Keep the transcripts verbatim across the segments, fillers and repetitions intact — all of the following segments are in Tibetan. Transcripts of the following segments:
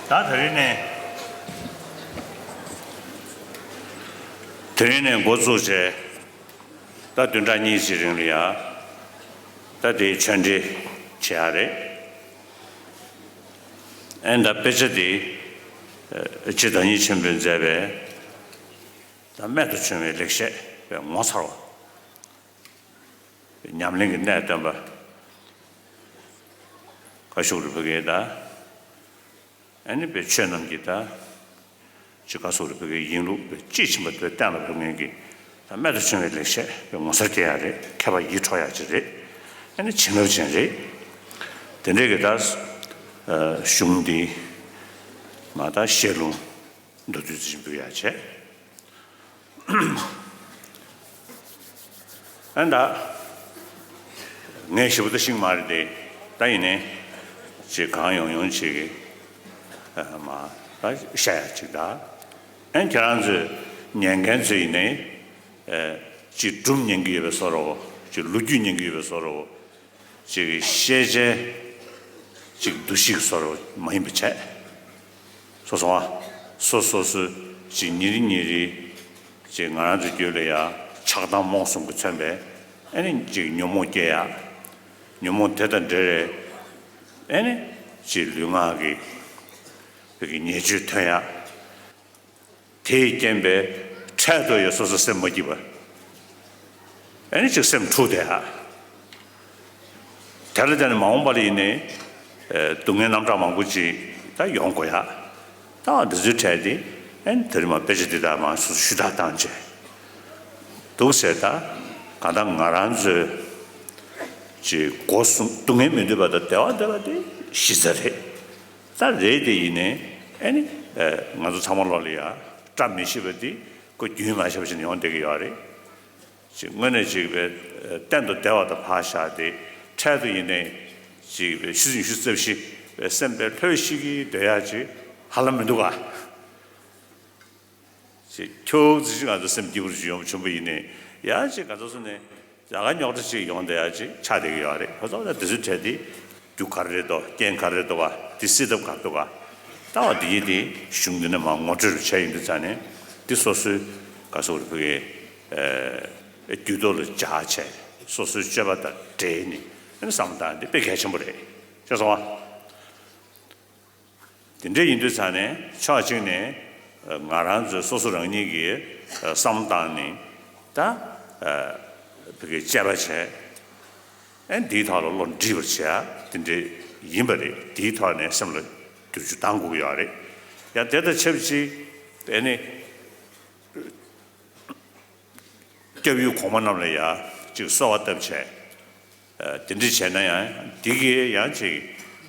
ད་དེ་རིང་ནས་དེ་རིང་ནས་འགོ་བཙུགས་བྱས། ད་བདུན་ཕྲག་གཉིས་ཀྱི་རིང་ལ་ཡ། ད་དེའི་ཆོས་འབྲེལ་བྱེད་ཡ་རེད། ཨེ་ད་དཔེ་ཆ་དེ་ཨ་སྤྱི་བདག་ཉིད་ཆེན་པོས་མཛད་པའི་ད་རྨད་དུ་བྱུང་བའི་ལེགས་བཤད་པའི་ངོ་མཚར་བ། ཉམས་ལེན་གྱི་གནད་སྟོན་པ་བཀའ་བཞུགས་རིན་པོ་ཆེ་དང་། ཨ་ནི་པའི་ཆོས་རྣམས་ཀྱི་ད་ཅི་བཀའ་བཞུགས་རིན་པོ་ཆེའི་ཡིན་ལུགས་པའི་དཔྱིས་ཕྱིན་པ་དེ་གཏན་ལ་ཕབ་མཁན་གྱི་ད་རྨད་དུ་བྱུང་བའི་ལེགས་བཤད་པའི་ངོ་མཚར་སྐྱེ་ཡ་རེད། མཁས་པ་ཡིད་འཕྲོག་ཡ་ཅིག་རེད། ཨ་ནི་བྱིན་རླབས་ཅན་རེད། དེ་འདྲའི་གི་ད་གཞུང་འདི་མ་ད་བཤད་ལུང་མདོར་བསྡུས་ཙམ་ཞིག་འབུལ་ཡ་བྱས། ཨ་ད། ངས་ཞེ་པོ་ད་ཤེས་ཀྱི་མ་རེད་དེ། ད་ཡིན་ནའི། ཅིག་གང་ཡོང་ཡོང་ཅིག་གི། ཨ་མ། ད་བཤད་ཡ་ཅིག་ད། ཨ་ཁྱེད་རང་ཚོས་ཉན་མཁན་ཚོས་ཡིན་ནའི། ཨ་ཅིག་སྒྲུང་ཉན་གྱི་ཡོད་པའི་བཟོ་འདྲ་བོ། ཅིག་ལོ་རྒྱུས་ཉན་གྱི་ཡོད་པའི་བཟོ་འདྲ་བོ། ཅིག་གི་ཤེས་བྱའི་ཅིག་འདུ་ཤེས་ཀྱི་བཟོ་འདྲ་མ་ཡིན་པ་བྱས། སོ་སོ་བ། སོ་སོ་སོའི་ཅིག་ཉིན་རེ་ཉིན་རེའི་ཅིག་ང་རང་ཚོའི་རྒྱུད་ལ་ཡ་ཆགས་སྡང་རྨོངས་གསུམ་གྱིས་མཚོན་པའི་ཨ་ནི་ཅིག་ཉོན་མོངས་སྐྱེ་ཡ། ཉོན་མོངས་དེ་དང་འབྲེལ་བའི་ཨ་ནི་ཅིག་ལུས་ངག་གི་བོད་ཀྱི་ཉེས་སྤྱོད་ཐོན་ཡ། དེས་རྐྱེན་པས་འཕྲལ་དུ་ཡང་སོ་སོ་སེམས་མ་སྐྱིད་པ། ཨ་ནི་ཅིག་སེམས་འཁྲུགས་བསྡད་ཨ། དེ་ལ་བརྟེན་ནས་མ་འོངས་པ་ལ་ཡིན་ནའི། ཨ་སྡུག་བསྔལ་རྣམ་གྲངས་མང་པོ་ཅིག་ད་ཡོང་དགོས་ཡ། ད་འདི་ཚོའི་གྲས་དེ་ཨ་ནི་དེ་རིང་མ་དཔེ་ཆ་འདི་དག་མ་སོ་སོ་ཞུ་དག་བཏང་བྱས་འདུག་ཟེར། ད་གང་ལྟར་ང་རང་ཚོའི་ཅིག་སྒོ་གསུམ་སྡུག་བསྔལ་མི་འདོད་པ་དང་བདེ་བ་འདོད་པ་དེ་གཞི་རྩ་རེད། ད་རེད་དེ་ཡིན་ནའི་ཨ་ནི་ཨ་ང་ཚོ་ཚང་མ་ལོག་ལ་ཡ་བཀྲ་མི་ཤིས་པ་དེ་ཁོ་རྒྱུན་མ་ཆད་པ་ཞིག་ཡོང་བསྡད་ཀྱི་ཡོད་རེད། ཅིག་དངོས་གནས་ཅིག་པའི་གཏན་དུ་བདེ་བ་དང་ཕར་བཞག་སྟེ། འཕྲལ་དུ་ཡིན་ནའི་ཅིག་པའི་ཆུ་ཚོད་ཉི་ཤུ་རྩ་བཞི་པའི་སེམས་པའི་ལྷོད་ཤིག་གིས་སྡོད་ཡག་ཅིག་ཧ་ལམ་མི་འདུག་ག། ཅིག་ཁྱོད་ཅིག་ང་ཚོ་སེམས་སྐྱིད་པོ་ཅིག་ཡོང་བྱུང་བ་ཡིན་ནའི་ཡ་ཅིག་ག་ཚོད་སོང་ནས་ཡག་ག་རྙོག་དྲ་ཅིག་ཡོང་བསྡད་ཡག་ཅིག་ཆགས་བསྡད་ཀྱི་ཡོད་རེད། ཁོ་ཚོ་ད་དེ་ཚོའི་གྲས་དེ་རྒྱུ་ག་རེ་རེད་དོ། རྐྱེན་ག་རེ་རེད་དོ་བ། དེ་སེལ་ཐབས་ག་རེ་འདུག་ག། ད་བ་དེ་ཡིན་དེ་གཞུང་འདི་ནས་མ་ངོ་སྤྲོད་རུ་བྱས་ཡིན་དུས་ཙང་ནས་འདི་སོ་སོའི་ག་སོགས་རུ་ཕུག་གི་རྒྱུད་ཐོག་ལ་འཇགས་བྱས། སོ་སོའི་སྤྱོད་པ་དང་འབྲེལ་ནས་ཨ་ནི་བསམ་བློ་བཏང་འདི་དཔེ་གལ་ཆེན་པོ་རེད། ཤེས་སོང་བ། དེ་འདྲ་ཡིན་དུས་ཙང་ནས་ཕྱོགས་གཅིག་ནས་ང་རང་ཚོས་སོ་སོ་རང་ཉིད་ཀྱི་བསམ་བློ་བཏང་ནས་ད་ཕུག་གི་དཔྱད་པ་བྱས། ཨ་ནི་འདིའི་ཐོག་ལ་བློ་འདྲིས་པར་བྱེད་ཡ་དེ་འདྲ་ཡིན་པ་རེད། འདིའི་ཐོག་ནས་སེམས་ལ་བསྒྱུར་བཅོས་གཏང་དགོས་ཀྱི་ཡོད་རེད། ཡང་དེ་དང་ཆབས་ཅིག་ཨ་ནི་སྐྱབས་ཡུལ་གོང་མ་རྣམས་ལ་ཡ་ཅིག་གསོལ་བ་བཏབ་བྱས། ཨ་དེ་འདྲ་བྱས་ན་ཡང་འདི་གིས་ཡང་ཅིག་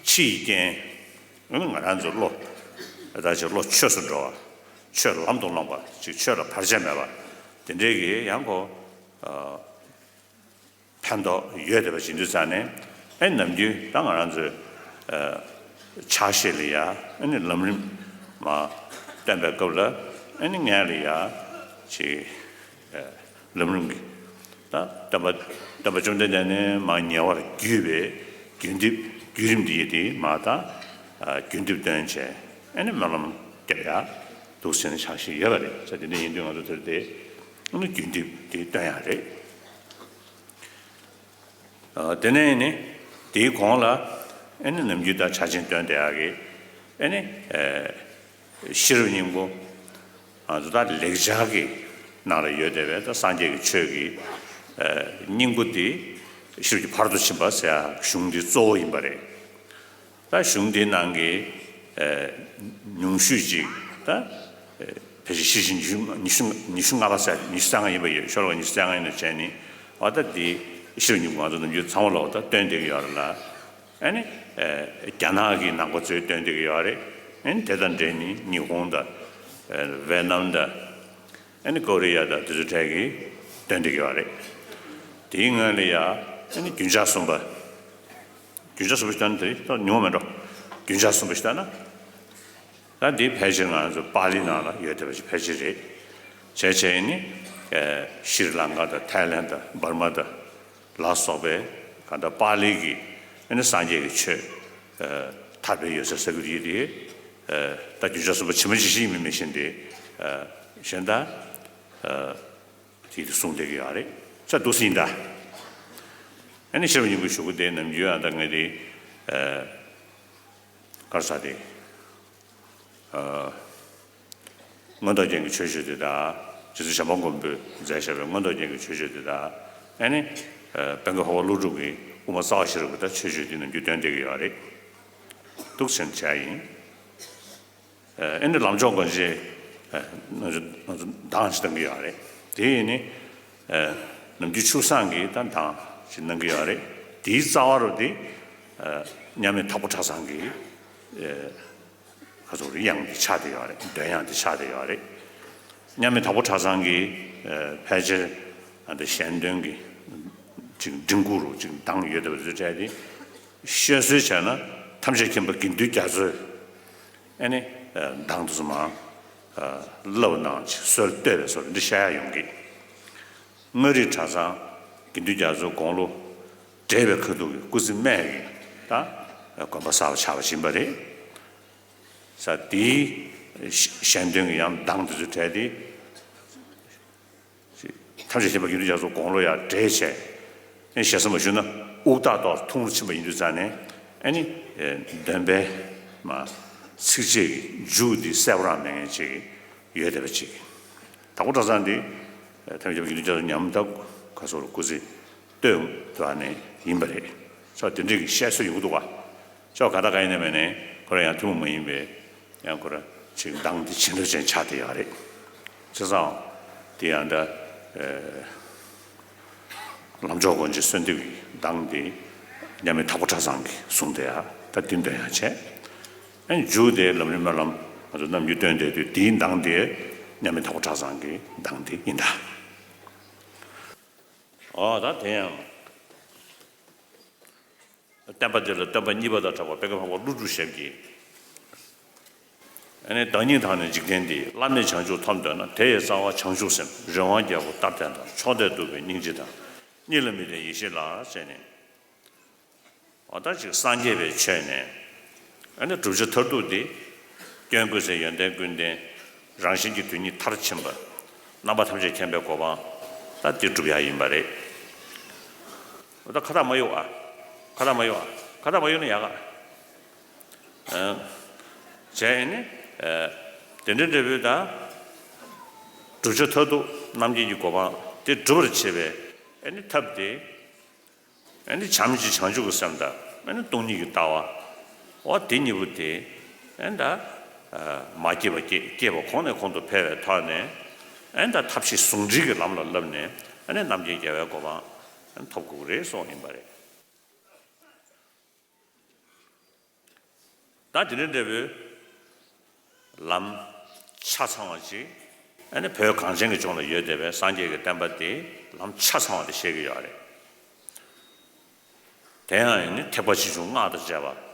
ཕྱི་ཡི་རྐྱེན། ཨ་ནི་ང་རང་ཚོའི་བློ་ད་ཅིག་བློ་ཆོས་སུ་འགྲོ་བ། ཆོས་ལམ་དུ་བླངས་པ་ཅིག་ཆོས་ལ་བར་ཆད་མེད་པ་དེ་འདྲའི་གིས་ཡང་ཁོ་ཨ། ཕན་ཐོགས་ཡོད་བསྡད་པ་ཞིག་འདུག་ཙང་ནས་ཨ་ནི་ནམ་རྒྱུན་ད་ང་རང་ཚོའི་ཨ་ཕྱག་བཞེས་ལ་ཡ་ཨ་ནི་ལམ་རིམ་མ་བསྟན་པའི་སྐབས་ལ་ཨ་ནི་ངས་ལ་ཡ་ཅིག་ཨ་ལམ་རིམ་གྱི་ད་བསྟན་པ་བསྟན་པ་བཅོམ་ལྡན་འདས་ནས་མ་ཉེ་བར་བརྒྱུད་པའི་རྒྱུན་འདེབས་བརྒྱུད་རིམ་འདི་ཡི་དེ་མ་ད་ཨ་རྒྱུན་འདེབས་སྟོན་བྱས་ཨ་ནི་སྨོན་ལམ་རྒྱབ་ཡ་འདུག་ཟེར་ནས་ཕྱག་བཞེས་ཡོད་པ་རེད། ས་དེ་འདྲ་ཡིན་དུས་ང་ཚོ་དེར་དེ་ཨ་ནི་རྒྱུན་འདེབས་དེ་སྟོན་ཡ་རེད། ཨ་དེ་ནས་ནི་དེའི་གོང་ལ་ཨ་ནི་ནམ་རྒྱུན་ད་ཕྱག་ཆེན་སྟོན་བསྡད་ཡག་གི་ཨ་ནི་ཨ་ཤེས་རབ་སྙིང་པོ་ང་ཚོ་ད་ལེགས་སྦྱར་གྱི་ནང་ལ་ཡོད་བསྡད་པའི་ད་སངས་རྒྱས་ཀྱི་ཆོས་ཀྱི་ཨ་སྙིང་པོ་འདི་ཤེས་རབ་ཀྱི་ཕ་རོལ་ཏུ་ཕྱིན་པ་ཟེར་ཡག་གཞུང་འདི་གཙོ་བོ་ཡིན་པ་རེད། ད་གཞུང་འདིའི་ནང་གི་ཨ་ཉུང་ཤོས་ཅིག་ད་ཨ་ཕལ་ཆེར་ཤེར་ཕྱིན་ཉི་ཤུ་ཉི་ཤུ་ཉི་ཤུ་ལྔ་པ་ཟེར་ཉི་ཤུ་རྩ་ལྔ་ཡིན་པ་ཡོད། ཤོ་ལོ་ཀ་ཉི་ཤུ་རྩ་ལྔ་ཡིན་ནོ་བྱས་ནི་འོ་ད་འདི་ཤེར་ཕྱིན་ཉིན་མོ་ང་ཚོ་ནམ་རྒྱུན་ཚང་མ་ལོག་ད་སྟོན་བསྡད་ཀྱི་ཡོད་རེད་ལ། ཨ་ནི་ཨ་རྒྱ་ནག་གི་ནང་པ་ཚོས་སྟོན་བསྡད་ཀྱི་ཡོད་རེད། ཨ་ནི་དེ་དང་འབྲེལ་ནི་ཉི་ཧོང་དང་ཨ་ཝེ་ནམ་དང་། ཨ་ནི་ཀོ་རི་ཡ་དང་དེ་ཚོ་གྲས་ཀྱིས་སྟོན་བསྡད་ཀྱི་ཡོད་རེད། དེའི་སྔོན་ལ་ཡ་ཨ་ནི་རྒྱུན་ཆགས་གསུམ་པ། རྒྱུན་ཆགས་གསུམ་པ་ཞིག་ལྟ་ན་དེ་ད་ཉུང་བ་མེད་འགྲོ། རྒྱུན་ཆགས་གསུམ་པ་ཞིག་ལྟ་ན། ད་འདི་ཕལ་ཆེར་ང་ཚོ་པཱ་ལི་ནང་ལ་ཡོད་བསྡད་པ་ཞིག་ཕལ་ཆེར་རེད། བྱས་བྱས་ནི་ཨ་ཤྲི་ལང་ཀ་དང་ཐའི་ལན་དང་འབར་མ་དང་ལ་སོགས་པའི་གང་ལྟར་པཱ་ལི་གི་ཨ་ནི་སངས་རྒྱས་ཀྱི་ཆོས་ཨ་ཐར་པའི་ཡོད་སའི་ས་ཁུལ་ཡིན་ཏེ། ད་རྒྱུ་ཆ་གསུམ་པོ་ཇི་མ་ཇི་བཞིན་ཡིན་མིན་མི་ཤེས་ཏེ། གཞན་དག་དེ་དེ་གསུངས་བསྡད་ཀྱི་ཡོད་རེད། ཆ་འདུག་སེ་ཡིན་ད། ཨ་ནི་ཤེས་རབ་སྙིང་པོའི་གཞུག་གུ་དེ་ནམ་རྒྱུན་ཨ་ད་ངས་དེ་གར་ས་དེ། མངོན་རྟོགས་རྒྱན་གྱི་མཆོད་བརྗོད་དེ་དང་། རྗེ་བཙུན་བྱམས་པ་མགོན་པོས་མཛད་བཞག་པའི་མངོན་རྟོགས་རྒྱན་གྱི་མཆོད་བརྗོད་དེ་དང་། ཨ་ནི། དཔལ་མགོན་འཕགས་པ་ཀླུ་སྒྲུབ་ཀྱི་དབུ་མ་རྩ་བ་ཤེས་རབ་ཀྱི་ད་མཆོད་བརྗོད་དེ་ནམ་རྒྱུན་འདོན་བསྡད་ཀྱི་ཡོད་རེད། འདུག་སེ་བྱས་ཡིན། ཨ་ནི་ལམ་མཆོག་སྒོ་འབྱེད། ང་ཚོ་ང་ཚོ་གདངས་ཅིག་བཏང་གི་ཡོད་རེད། དེ་ཡིན་ནི། ནམ་རྒྱུན་ཆུ་བཟང་གི་ད་གདངས་ཅིག་གནང་གི་ཡོད་རེད། དེའི་རྩ་བ་རུ་དེ། མཉམ་མེད་དྭགས་པོ་ཁྲ་ཚང་གི་ཁ་ཚུགས་རི་དབྱངས་འདི་ཆགས་བསྡད་ཡོད་རེད། འདོན་དབྱངས་འདི་ཆགས་བསྡད་ཡོད་རེད། མཉམ་མེད་དྭགས་པོ་ཁྲ་ཚང་གི་ཕལ་ཆེར་ཨ་འདི་གཞན་དོན་གྱི་ཅིག་མགྲིན་ཁུག་རུ་ཅིག་གདངས་ཡོད་བསྡད་པ་ཚོའི་གྲས་དེ་བཤད་སྲོལ་བྱས་ན་ཐམས་ཅད་མཁྱེན་པ་དགེ་འདུན་རྒྱ་མཚོས་ཨ་ནི་གདངས་དེ་ཚོ་མར་བསླབ་གནང་ཅིག་སྲོལ་གཏོད་པའི་བཟོ་འདི་བཤད་ཡ་ཡོང་གི། མངའ་རིས་གྲྭ་ཚང་དགེ་འདུན་རྒྱ་མཚོའི་དགུང་ལོ་བགྲེས་པའི་ཁ་ཐུག་གི་སྐུ་ཚེ་སྨད་ཀྱི་ད་དགོན་པ་གསར་པ་ཆགས་པ་ཡིན་པ་རེད། ས་དེའི་གཞན་དོན་གྱི་ཡང་གདངས་དེ་ཚོ་གྲས་དེ་ཐམས་ཅད་མཁྱེན་པ་དགེ་འདུན་རྒྱ་མཚོ་དགུང་ལོ་ཡང་བགྲེས་བྱས། ཨེ་ཞེ་ས་མ་ཞུ་ན་དབུགས་ཐག་ཐོག་ཐུང་རུ་ཕྱིན་པ་ཡིན་དུས་ཙང་ནས་ཨ་ནི་འདོན་པའི་མ་ཚིགས་བཅད་ཀྱི་མཇུག་འདི་གསལ་པོ་རང་མེད་མཁན་ཅིག་ཡོད་བསྡད་པ་ཅིག་དྭགས་པོ་གྲྭ་ཚང་འདི་ཐམས་ཅད་མཁྱེན་པ་དགེ་འདུན་རྒྱ་མཚོ་ཉམས་ཐག་ག་སོགས་སྐུ་ཚེ་སྟོད་དུ་ཨ་ནི་ཡིན་པ་རེད། ས་དེ་འདྲའི་གི་བཤད་སྲོལ་ཡོང་གི་འདུག་བ། ཅོག་ག་ད་ག་ཡིན་ན་མེད་ནས་ཁོ་རང་ཡང་ཐུན་མོང་མ་ཡིན་པའི་ཡང་ཁོ་རང་ཅིག་གདངས་འདི་བྱིན་རླབས་ཅན་ཆགས་བསྡད་ཡོད་རེད། བྱས་ཙང་དེ་ཡང་འདྲ། ལམ་མཆོག་སྒོ་འབྱེད་གསོལ་འདེབས་ཀྱི་གདངས་འདི་མཉམ་མེད་དྭགས་པོ་གྲྭ་ཚང་གིས་གསུངས་བསྡད་ཡ་ད་འདི་འདོན་ཡ་བྱས། ཨ་ནི་མཇུག་དེ་ལམ་རིམ་སྨོན་ལམ་ང་ཚོ་ནམ་རྒྱུན་འདོན་བསྡད་དུས་འདིའི་གདངས་དེ་མཉམ་མེད་དྭགས་པོ་གྲྭ་ཚང་གི་གདངས་དེ་ཡིན་ད། ཨོ་ད་དེ་ཡང་། བསྟན་པ་འདི་ལ་སྟོན་པ་གཉིས་པ་དང་གྲགས་པ་དཔལ་མགོན་འཕགས་པ་ཀླུ་སྒྲུབ་ཞབས་ཀྱིས། ཨ་ནི་བདག་ཉིད་དང་ནི་འཇིག་རྟེན་འདི། བླ་མེད་བྱང་ཆུབ་ཐོབ་འདོད་ན། དེ་ཡི་རྩ་བ་བྱང་ཆུབ་སེམས། རི་དབང་རྒྱལ་པོ་རྟ་བརྟན་དང་། མཆོག་ལྡན་གདུག་པའི་སྙིང་རྗེ་དང་། གཉིས་ལ་མི་ལྡན་ཡེ་ཤེས་ལ་ཟེར་ནས། འོ་ད་ཅིག་སངས་རྒྱས་པའི་ཆོས་ནས། ཨ་ནི་བསྒྲུབ་བྱ་མཐར་ཐུག་འདི། སྐྱོན་ཀུན་ཟད་ཡོན་ཏན་ཀུན་ལྡན། རང་བཞིན་གྱི་དོན་གཉིས་མཐར་ཕྱིན་པ། རྣམ་པ་ཐམས་ཅད་མཁྱེན་པའི་གོ་འཕང་། ད་འདི་བསྒྲུབ་ཡ་ཡིན་པ་རེད། འོ་ད་ཁ་ཐག་མ་གཡུག་ཨ། ཁ་ཐག་མ་གཡུག་ཨ། ཁ་ཐག་མ་གཡུག་ན་ཡག་ཨ། བྱས་ནས། དེ་འདྲ་འདྲ་བོའི་ད། བསྒྲུབ་བྱ་མཐར་ཐུག་རྣམ་མཁྱེན་གྱི་གོ་འཕང་དེ་སྒྲུབ་པར་བྱེད་པའི་ཨ་ནི་ཐབས་དེ། ཨ་ནི་བྱམས་ཀྱི་བྱང་ཆུབ་ཀྱི་སེམས་དང་ཨ་ནི་སྟོང་ཉིད་ཀྱི་ལྟ་བ། འོ་དེ་གཉིས་པོ་དེ་ཨ་ནི་ད་མ་སྐྱེས་པ་སྐྱེ་སྐྱེས་པ་གོང་ནས་གོང་དུ་འཕེལ་བའི་ཐོག་ནས་ཨ་ནི་ད་ཐབས་ཤེས་ཟུང་འབྲེལ་གྱི་ལམ་ལ་བསླབས་ནས་ཨ་ནི་རྣམ་མཁྱེན་རྒྱལ་བའི་གོ་འཕང་ཨ་ནི་ཐོབ་དགོས་ཀྱི་རེད་གསུངས་ཡིན་པ་རེད། ད་དེ་འདྲ་འདྲ་བོའི་ལམ་ཆ་ཚང་བ་ཅིག་ཨ་ནི་བོད་གངས་ཅན་གྱི་ལྗོངས་ལ་ཡོད་བསྡད་པའི་སངས་རྒྱས་ཀྱི་བསྟན་པ་དེ་ལམ་ཆ་ཚང་བ་དེ་བཤད་ཀྱི་ཡོད་རེད། དེ་ཡང་ཨ་ནི་ཐེག་པ་ཆེ་ཆུང་སྔགས་དང་བཅས་པ་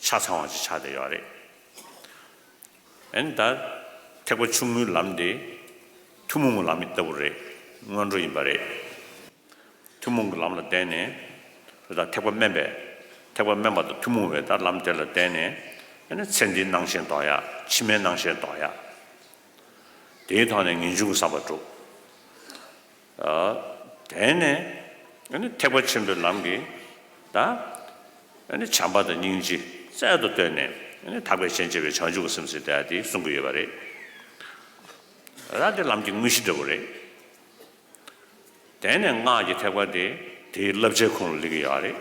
ཆ་ཚང་བ་ཅིག་ཆགས་བསྡད་ཡོད་རེད། ཨ་ནི་ད་ཐེག་པ་ཆུང་ངུའི་ལམ་དེ་ཐུན་མོང་གི་ལམ་ལྟ་བུ་རེད། སྔོན་འགྲོ་ཡིན་པ་རེད། ཐུན་མོང་གི་ལམ་ལ་བརྟེན་ནས་དེ་དག་ཐེག་པ་དམན་པའི་ཐེག་པ་དམན་པ་དང་ཐུན་མོང་བའི་ད་ལམ་དེ་ལ་བརྟེན་ནས་ཨ་ནི་ཚེ་འདིའི་སྣང་ཞེན་ལྡོག་ཡག་ཕྱི་མའི་སྣང་ཞེན་ལྡོག་ཡག་དེའི་ཐོག་ནས་ངེས་འབྱུང་གི་བསམ་པ་སྒྲུབ། ཨ་དེ་ནས་ཨ་ནི་ཐེག་པ་ཆེན་པོའི་ལམ་གྱི་ད་ཨ་ནི་བྱམས་པ་དང་སྙིང་རྗེ་རྩལ་དུ་བཏོན་ནས་ཨ་ནི་ཐར་པའི་སྤྱན་འབྱེད་པའི་བྱང་ཆུབ་ཀྱི་སེམས་ཟེར་དེ་དེ་གསུང་གི་ཡོད་པ་རེད། ད་དེ་ལམ་གྱི་དངོས་གཞི་འདྲ་བོ་རེད། དེ་ནས་སྔགས་ཀྱི་ཐེག་པ་དེ་དེའི་བསླབ་བྱའི་ཁོངས་ལ་སླེབས་ཀྱི་ཡོད་རེད།